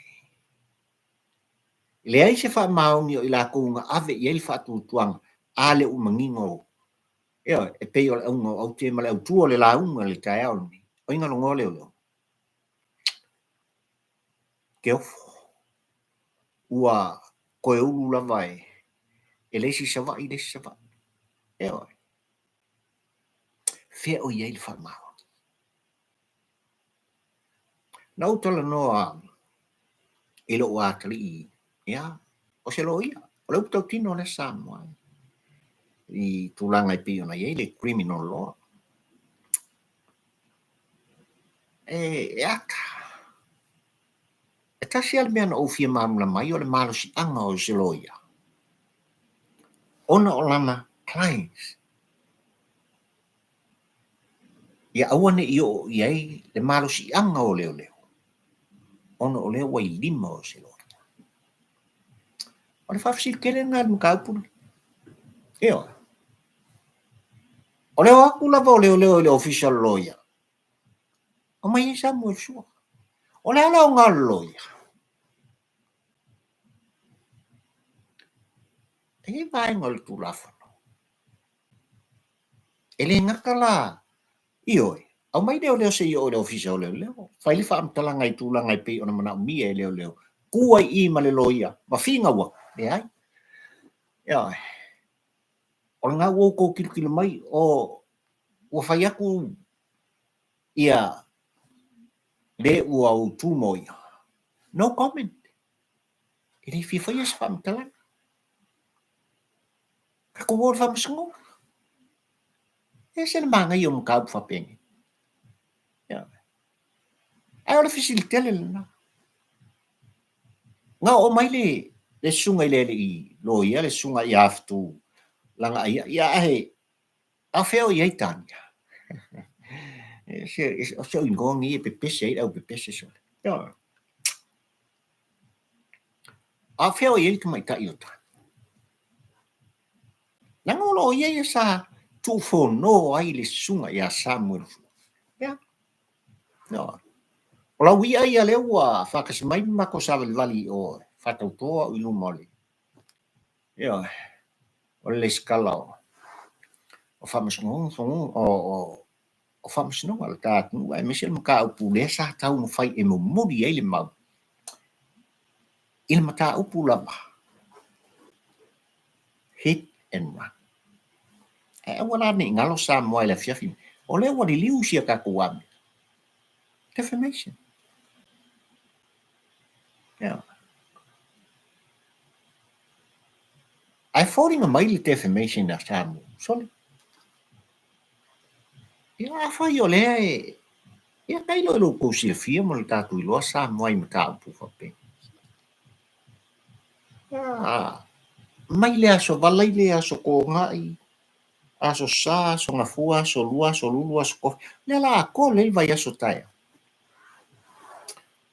E leai se faamaoni o i latou na ave i ai le faatuatuaga a le ua manino, ioe, e pei o le auga o aute ma le autu o le lauga i le taeao lenei. O ai na logoa leoleo? Keofo. Ua toe ulu lava e le isi Savaii le isi Savaii. Ioe. Fea o i ai le faamaoni? Na ou talanoa i lou atalii, ia, o se loia, o le upu tautino lea Samoa i tulaga e pei ona i ai le criminal law. E, e ata. E tasi lava le mea na ou fia malamalama ai o le malosiaga o se loia ona o lana clients. Ia aua ne i oo i ai le malosiaga o leoleo, ona o lea ua i lima o se loia. O le faafesili tele lena i le mataupu lenei. Ioe. O le o atu lava o leoleo i le ofisa o le loia, aumai ai Samuel Sua. O le a le aoga o le loia? E i ai vaega o le Tulafono. E le gata la, ioe, aumai leoleo se i oo i le ofisa o leoleo, fai le faamatalaga i tulaga e pei ona manaomia e leoleo, tu ai i i ma le loia ma finau atu, leai. Ioe. O lena ua outou tilotilo mai, o, ua fai atu ia le ua ou tu mo ia. No comment. E le fia faia se faamatalaga. Tatou o i le faamasinoga. E ese le manaia o mataupu faapenei. Ae o le fesili tele lena. Na oo mai le, le susuga i le alii loia, le susuga ia Fetu Lagaaia, ia ae, a fea o i ai Tania? O se igoa lenei e pepese ai le aupepese sole. A fea o i ai le tamaitai o Tania? Leaga o loia ia sa tuufono ai le susuga ia Samuel Fua. Ia. No. O lau ia ia lea ua faatasi mai ma matou savalivali i o e faatauto au i luma o le, ioe, o le lesitala o, o faamasinoga, o, o, o faamasinoga a le ta atunuu, aemaise le mataupu lea sa taumafai e momoli ai le mau i le mataupu lava hit and run. Ae aua la ne i galo Samoa i le afiafi nei, o lea ua liliu si a tatou amio. Defamation. Yeah. Ae foliga mai le defamation a Samoa. Sole. Ia, afai o lea e... Ia, tailo i lo outou silafia ma lo tatou iloa Samoa i mataupu faapea. Ia, mai le aso Valai le aso Togai, aso Sa, aso Gafua, aso Lua, aso Lulu, aso Tofi. Lea la atoa lelei le vaiaso taeao.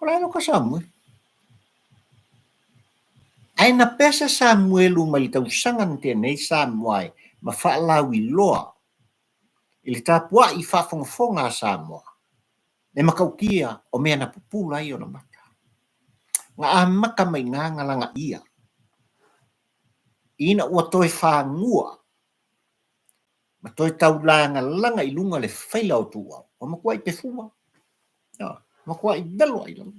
O le a ka Samuelu. Ae na pesa Samuelu mai le tausaga na tea nei Samoa e ma faalauiloa i le tapuai faafogafoga a Samoa le matautia o mea na pupula ai ona mata. Na amata mai ina na lagaia ina ua toe fagua ma toe taulagalaga i luga le faila o Tuuau, ua matuai pefua, ua matuai velo ai lalo,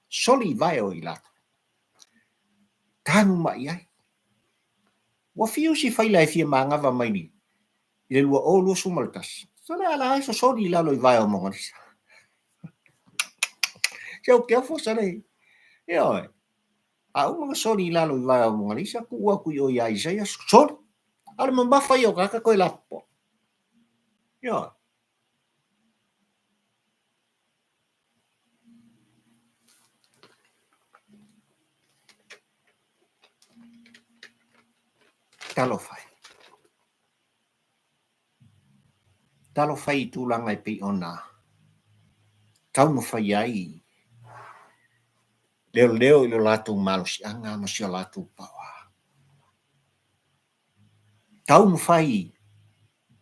soli i vae o i latou. Tanu mai ai. Ua fiu si faila e fia manava mai i le 2021. Sole a la e sosoli i lalo i vae o Monalisa. Se o keofo sole. Ioe. A uma na soli i lalo i vae o Monalisa, tuu atu i o ia Isaia, soli. A o le mamafa ia o tagata toe lapopoa. Ioe. Talofa e. Talofa i tulaga e pei ona taumafai ai leoleo i lo latou malosiaga ma si o latou power. Taumafai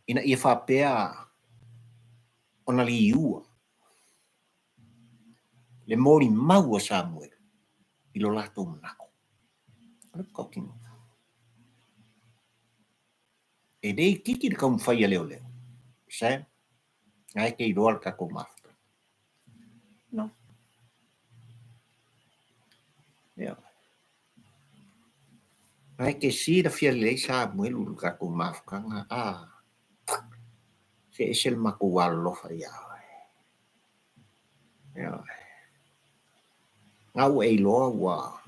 ina ia faapea ona liua le molimau a Samuelu i lo latou manao. O le tautino. E le itiiti le taumafai a leoleo. Sam, na e te iloa le tatou mafuta. No. Ia. Na e te silafia lelei Samuelu i le tatou mafutaga. Ah, se ese le matou alolofa ia oe. Ia. Na ua e iloa ua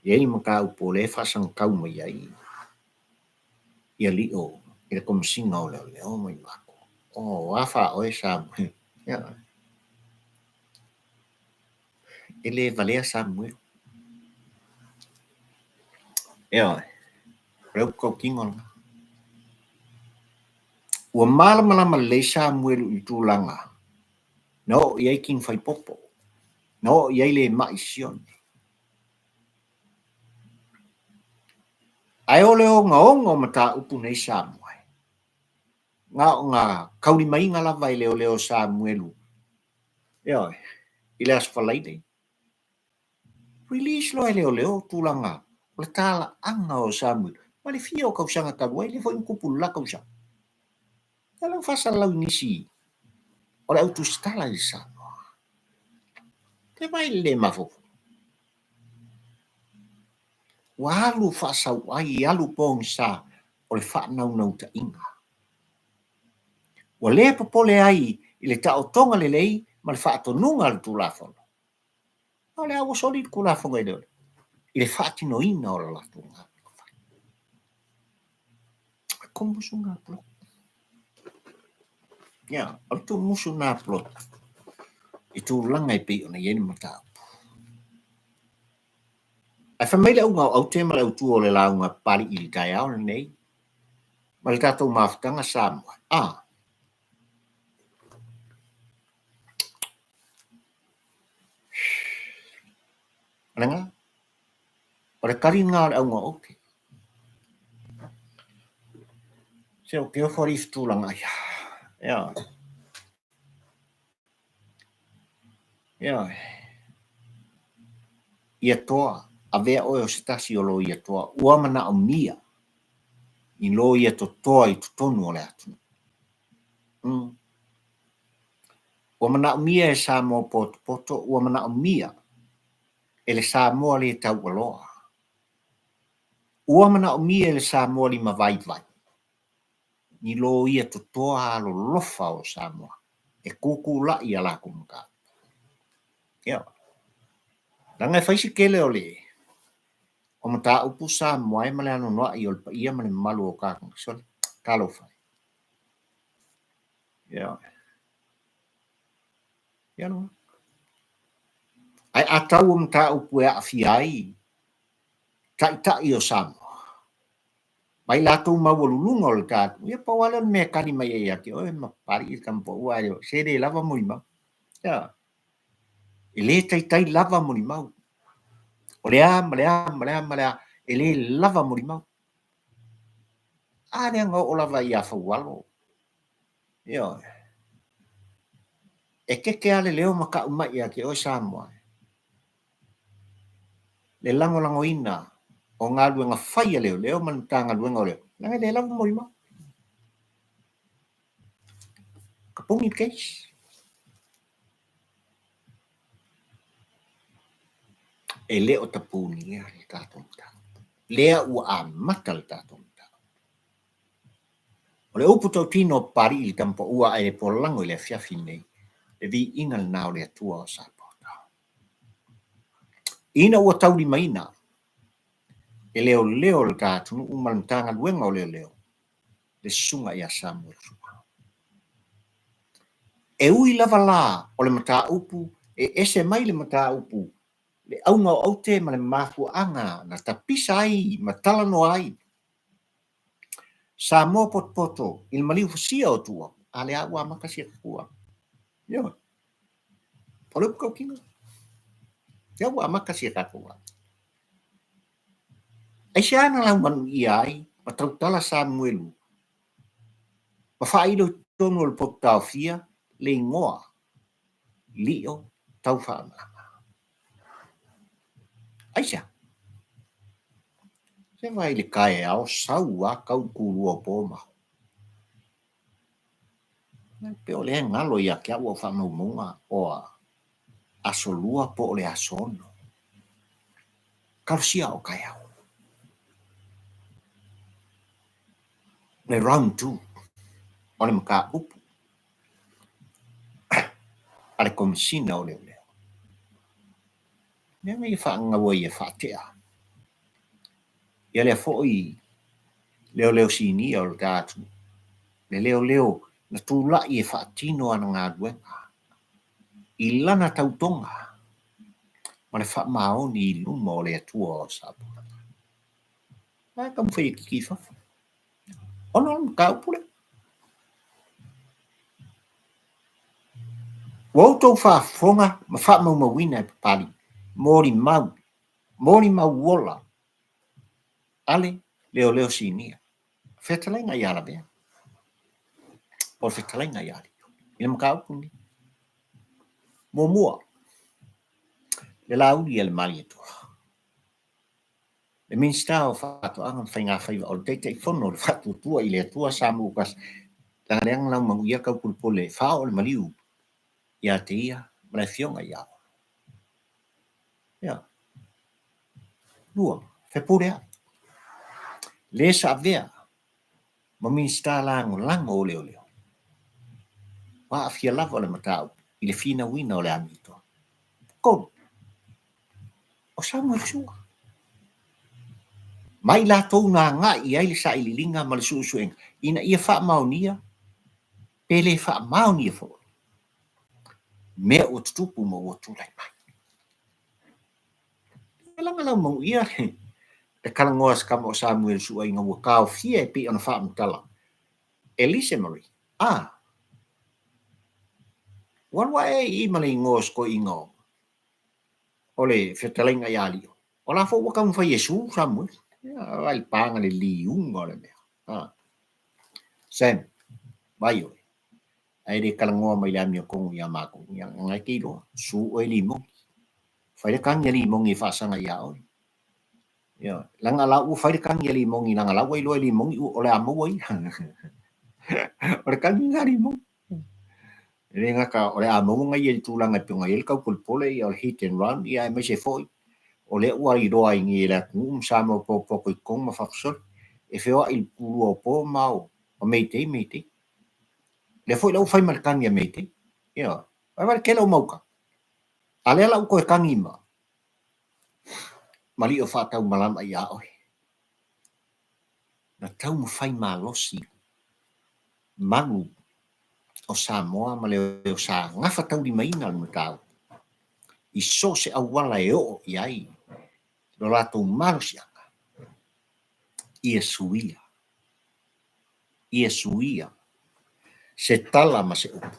i ai le mataupu o lea e faasagatau mai ai i alii o i le Komesina o Leoleo ma i matou. O a fa oe Samuel? Ia. E le valea Samuel. Ioe. O le upu tautino lena. Ua malamalama lelei Samuelu i le tulaga na oo i ai tino faipopo, na oo i ai le ma'i sione. Ae o le ogaoga o mataupu nei Samoa, na o na taulimaina lava e leoleo Samuelu, ioe, i le Aso Faraile, release loa e leoleo tulaga o le talaaga o Samuelu ma le fia o tausaga talu ai, lea foi na tupu i le la tausaga. Ia la ua faasalalau i nisi o le au tusitala i Samoa. Te vaai i le le mafaufau. Ua alu faasauai, alu pogisa o le faanaunautaiga. Ua le popole ai i le taotoga lelei ma le faatonuga a le Tulafono. A o lea ua soli le Tulafono i le i le faatinoina o le latou galuega fai. Tumusu nā plot. Ia, o le tumusu nā plot i tulaga e pei ona i ai le mataupu. Ae fai mai le auga o aute ma le autu o le lauga Papali'i i le taeao lenei ma le tatou mafutaga Samoa. A. O le ga? O le tali lena o le auga o aute. Se o te ofo alii fetulaga ai. Ia. Ioe. Ia toa, avea oe o se tasi o loia toa, ua manaomia i loia totoa i totonu o le atunuu. Mm. Ua manaomia e Samoa potopoto, ua manaomia e le Samoa le taualoa. Ua manaomia e le Samoa limavaivai. ni loia totoa alolofa o Samoa e kūkūlaʻi a lakou mataupu. Ia, leaga e fai se tele o le o mataupu Samoa e ma le anoanoai o le paia ma le mamalu o tatou. Sole, talofa e. Ia. Ia loa. Ae a tau o mataupu e aafia ai taitai o Samoa, Mai latou maualuluga o le tatou, ia pau lava lea o le mea e kali mai ai ia te oe ma Papalii le tama paua ae se le lava molimau. Ia, e le taitai lava molimau. O le a ma le a ma le a ma le a, e le lava molimau. A lea na oo lava ia Faualo. Ioe. E keke lava le leo ma tau mai ia te oe Samoa. Le lagolagoina o galuega fai a leoleo ma le Matagaluega o Leoleo, leaga e le lava molimau. Tapuni le case. E le o tapunia le tatou mataupu. Lea ua amata le tatou mataupu. O le upu tautino o Papali'i i le tama paua ae le polago i le afiafi lenei, le viiga lena o le Atua o Sapota. Ina ua taulimaina e leoleo o le ta atunuu ma le Matagaluega o Leoleo, le Susuga ia Samuel Sua. E ui lava la o le mataupu e ese mai le mataupu le auga o aute ma le mafuaaga na tapisa ai ma talanoa ai Samoa potopoto i le maliu fasia o Tuua, a lea ua amata sia tatua. Ioe. O le upu tautino, lea ua amata sia tatou aga. Aisea na laumanuia ai ma tautala Samuelu ma faailo i totonu o le poto taofia le igoa Lio Taufaamaama? Aisea? Se vaai i le taeao sau a tau i tulua o po ma ao. Pe o lea e galo ia te au au faamaumauga o Aso Lua po o le Aso Ono. Talosia o taeao. Le round 2 o le mataupu a le Komesina o Leoleo. Mea na ia faagau ai e faatea ia lea foi leoleo sinia o le ta atunuu, le leoleo na tulai e faatino ana galuega i lana tautoga ma le faamaoni i luma o le Atua o Sapulaga. Ae taumafai e kiki i fafo. Ona o le mataupu lea. Ua outou faafofoga ma faamaumauina e Papalii, molimau, molimau ola a le leoleo sinia. Fetalaiga ia Lavea, o le fetalaiga ia Lio, i le mataupu lenei. Muamua, le Laauli a le Malietoa. Le Minisita o Faatoaga ma Faigafaiva o le Taitaifono o le Faatuatua i le Atua Samoa Tasi, leaga lea na laumanuia taupulepule e faaoo le maliu ia te ia ma le Afioga ia Olo. Ia. Lua, fepuleai. Le sa avea ma Minisita Lagolago o Leoleo. Ua aafia lava le mataupu i le finauina o le amiotonu. Tolu, o Samuel Sua. Ma i latou na agai i ai le sailiiliga ma le suesuega ina ia faamaonia pe le faamaonia foi mea ua tutupu ma ua tulai mai. E laga laumanuia le talanoa a se tama o Samuel Sua ina ua taofia e pei ona faamatala e Lise Marie. A! Ua alu ae i i ma le igoa o se toeaina o le fetalaiga ia Lio. O la foi ua taumafai e su Samuel. Ia, vai le paga le liuga o le mea. A! Sam, vai oe. Ae le talanoa mai le amiotonu ia matou. Ia, na e te iloa. Su oe limogi. Fai le tagi a limogi e faasaga ia oe. Ia, leaga la ua fai le tagi a limogi, leaga la ua iloa e limogi o le a maua ia. O le tagi lena a limogi. E le gata o le a maua ia i le tulaga e pei ona i ai le taupolepole, ia o le hit and run, ia aemaise foi o lea ua iloa ai nei e le atunuu ma Samoa potopoto i totonu ma fafo soli, e feoai i le tulua o po ma o Mayday, Mayday. Lea foi la ua fai ma le tagi a Mayday. Ioe. Vaai le tele o mauta. A lea la ua toe tagi ma ma lio faataumalama ia oe. Na taumafai malosi malu o Samoa ma le o sa gafataulimaina le mataupu i so o se auala e oo i ai lo latou malosiaga, ia suia, ia suia se tala ma se upu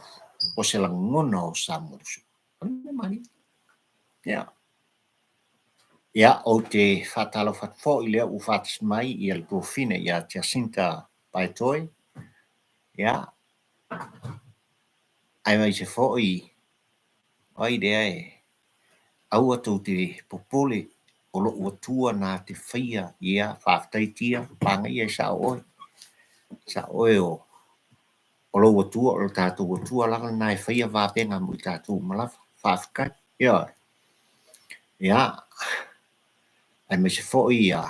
o se lagona o Samoa. O le mea malie. Ia. Ia, ou te faatalofa atu foi lea ua faatasi mai ia le tuafafine ia Jacinta Paetoe, ia, aemaise foi o ai lea e aua tou te popole o lou Atua na te faia, ia, faafetai Tia, manaia e sao oe, sao oe o o lou Atua, o lo tatou Atua lava lena e faia vavega mo i tatou uma lava. Faafetai. Ioe. Ia, aemaise foi ia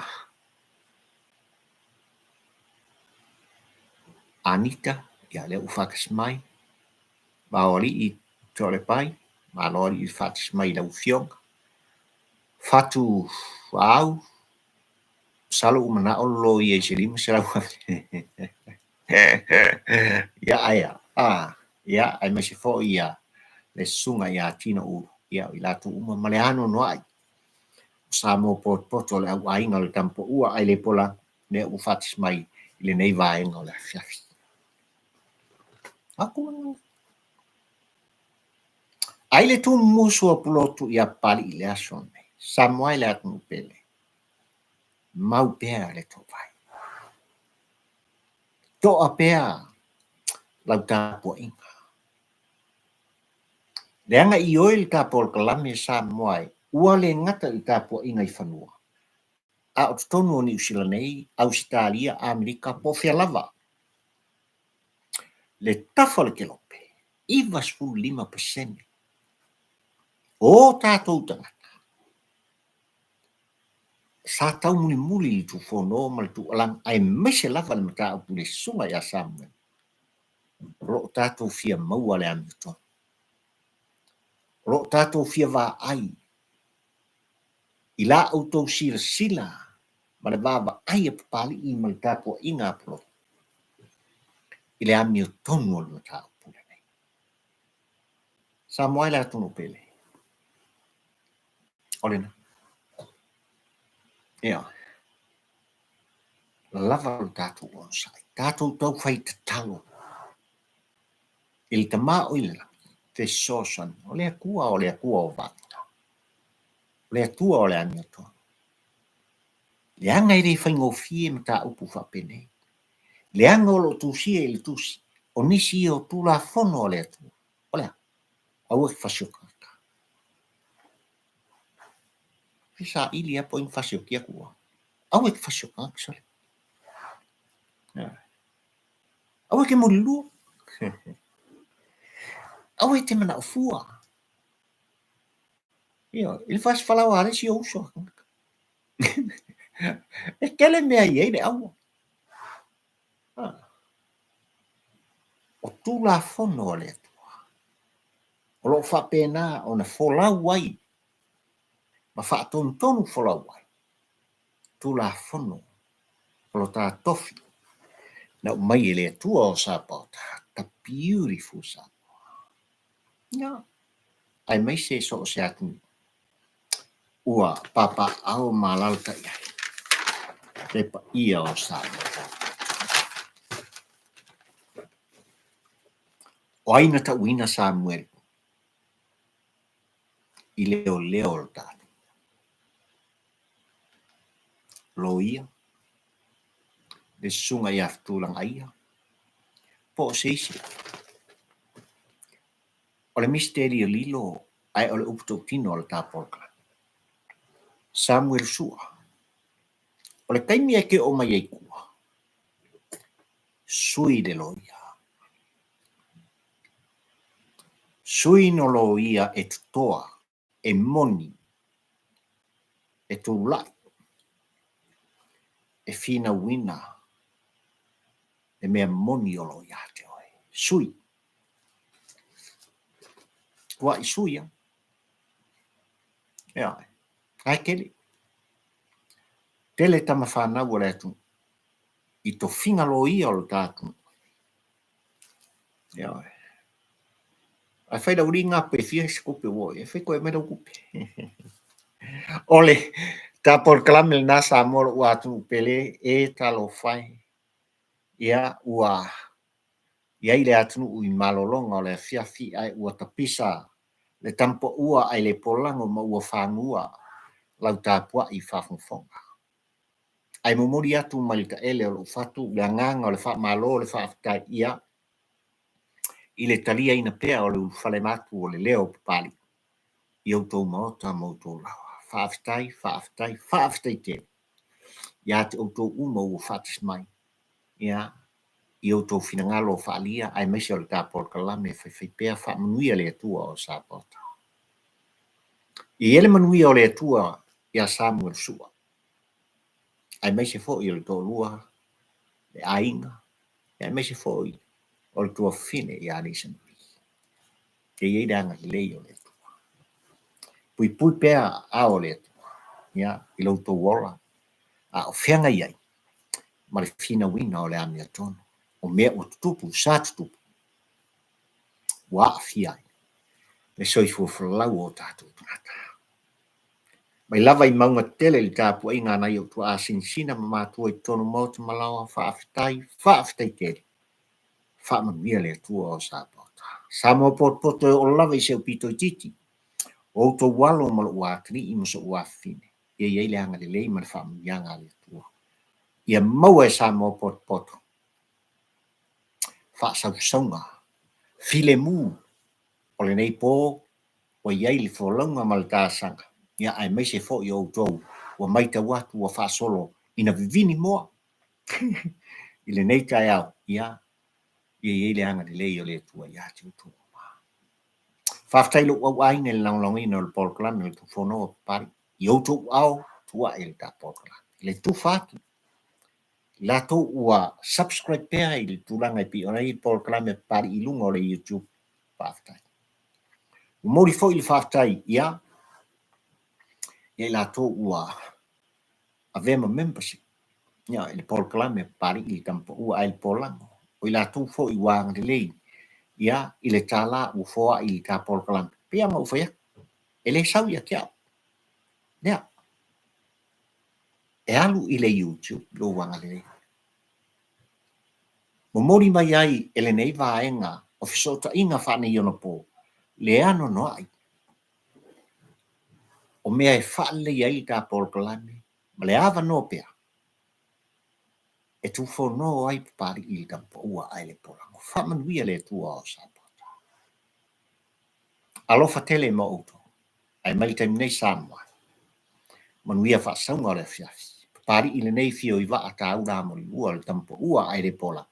Anita, ia lea ua faatasi mai, Maoalii Toalepai, malo alii le faatasi mai i lau Afioga. Fatu Au, Masalo ua manao le loia i se $500,000. Ia, ae a? A, ia, aemaise foi ia le susuga ia Tino Ulu, ia, o i latou uma ma le anoanoai o Samoa potopoto o le au aiga o le Tamapaua ae le pola, lea ua faatasi mai i lenei vaega o le afiafi. Atu Ai le tumumusu o Pulotu ia Papalii i le aso lenei. Samoa e le atunuu pele. Mau pea le toavai. Toa pea lau tapuaiga. Leaga i oi le ta polokalame Samoa e ua le gata i le tapuaiga i fanua, a o totonu o Niu Sila nei, Ausetalia, Amerika, po o fea lava. Le tafa o le kelope, 95% o tatou tagata sa taumulimuli i le tufono ma le tuualagi aemaise lava le mataupu i le susuga ia Samuel, o lo o tatou fia maua le amiotonu. O lo o tatou fia vaai i la outou silasila ma le vaavaai a Papalii ma le tapuaiga a Pulotu i le amiotonu o le mataupu lenei. Samoa e le atunuu pele. O lena. Ia. Lava lo tatou onosai. Tatou taufai tatalo i le Tama o i le lagi, fesoasoani. O le Atua o le Atua o vaega. O le Atua o le amiotonu. Leaga e le faigofie mataupu faapenei. Leaga o lo o tusia i le tusi, o nisi ia o Tulafono a le Atua. O le a? Aua e te fasi o tagata. E saili lava po o ai na fasioki atu oe. Aua e te fasi o tagata, sole. Aua e te mulilua. Aua e te manao fua. Ioe, i le fasifalaoa a le isi ou uso a tagata. E tele mea e i ai le aua. O Tulafono a le Atua, o lo o faapena ona folau ai ma faatonutonu folau ai Tulafono o lo ta tofi na aumai e le Atua o Sapaota, the beautiful Samoa. Ia, aemaise so o se atunuu ua papaaao ma alaalatai ai le paia o Samoa. O ai na tauina Samuelu i leoleo o le tatou? Loia, le susuga ia Fetulagaia, po o se isi? O le misitelio lilo ae o le upu tautino a le ta polokalame. Samuelu Sua, O le taimi e te oo mai ai tua, sui le loia. Sui no loia e totoa, e moni, e tulai, e finauina le mea moni o lo o ia te oe. Sui. Tuai sui a. Ea, ae tele. Tele tama whanau o le atunuu. I tofiga loia o le ta atunuu. Ea, ae fai lau alii ngā pe fia se tupe ua i ai, fai koe mai lau tupe. O le ta polokalame lena Samoa lou atunuu pele e talofa e. Ia ua i ai le atunuu i malologa o le afiafi ae ua tapisa le tampaua ae le polago ma ua fagua lau tapuai faafogafoga. Ae momoli atu mai le taele o lou fatu le agaga o le faamalo le faafetai ia i le taliaina pea o le ulufale matu o le leo o Papalii i outou maota ma outou laoa. Faafetai, faafetai, faafetai tele ia te outou uma ua faatasi mai ia i outou finagalo faaalia aemaise o le ta polokalame faifaipea faamanuia le Atua o Sapaota. I ai le manuia o le Atua ia Samuel Sua aemaise foi o le toalua, le aiga, aemaise foi o le tuafafine ia Alisa Marie. E i ai le agalelei o le Atua. Puipui pea ao o le Atua ia, i lo outou ola. A o feagai ai ma le finauina o le amiotonu, o mea ua tutupu, sa tutupu, ua aafia ai le soifua folau o o tatou tagata. Mai lava i mauga tetele i le tapuaiga a nai ou tuaa sinasina ma matua i totonu maota ma laoa, faafetai, faafetai tele. Faamanuia le Atua o Sapaota. Samoa potopoto e oo lava i si ou pito itiiti, o outou alo ma lou atalii ma so'u afafine, ia i ai le agalelei ma le faamanuiaga a le Atua. Ia maua e Samoa potopoto faasausauga filemu o lenei po ua i ai le folauga ma le talosaga, ia aemaise foi o outou ua matau atu ua faasolo ina vivini moa i lenei taeao, ia, ia i ai le agalelei o le Atua ia te outou uma. Faafetai i lou auaiga i le lagolagoina o le polokalame o le Tufonoa Papalii i outou ao tuai le ta polokalame. I le tufa atu, i latou ua subscribe pea i le tulaga e pei ona i ai le polokalame a Papalii i luga o le YouTube. Faafetai. Momoli foi le faafetai ia i latou ua avea ma membership ia, i le polokalame a Papalii i le Tamapaua ae le Polago. O i latou foi ua agalelei ia, i le tala ua foai i le ta polokalame. Pei lava ona ou fai atu, e le sau ia te au. Ia, e alu i le YouTube lou agalelei. Momoli mai ai e lenei vaega o fesootaiga faaneionapo le anoanoai o mea e faaleleia ai le ta polokalame ma le avanoa pea e tufono ai Papalii i le Tamapaua ae le Polago. Faamanuia le Atua o Sapaota. Alofa tele ma outou. Ae mai le taimi nei Samoa. Manuia faasauga o le afiafi. Papalii lenei fio i vaa taula amolilua o le Tamapaua ae le Polago.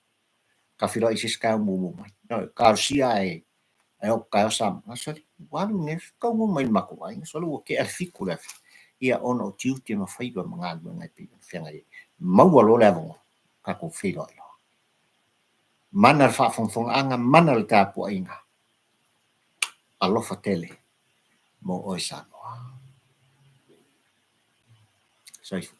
Ka feiloai i se isi taeao mumu mai. Talosia ae ae oo taeao Samoa. Sole, ua alu lenei aso, taunuu mai i le matou aiga, sole ua tea le 7 le afiafi. Ia ona o tiute ma faiva ma galuega e pei ona feagai ai. Maua loa le avanoa, tatou feiloai loa. Mana le faafogafogaaga, mana le tapuaiga. Alofa tele mo oe Samoa. Soifua.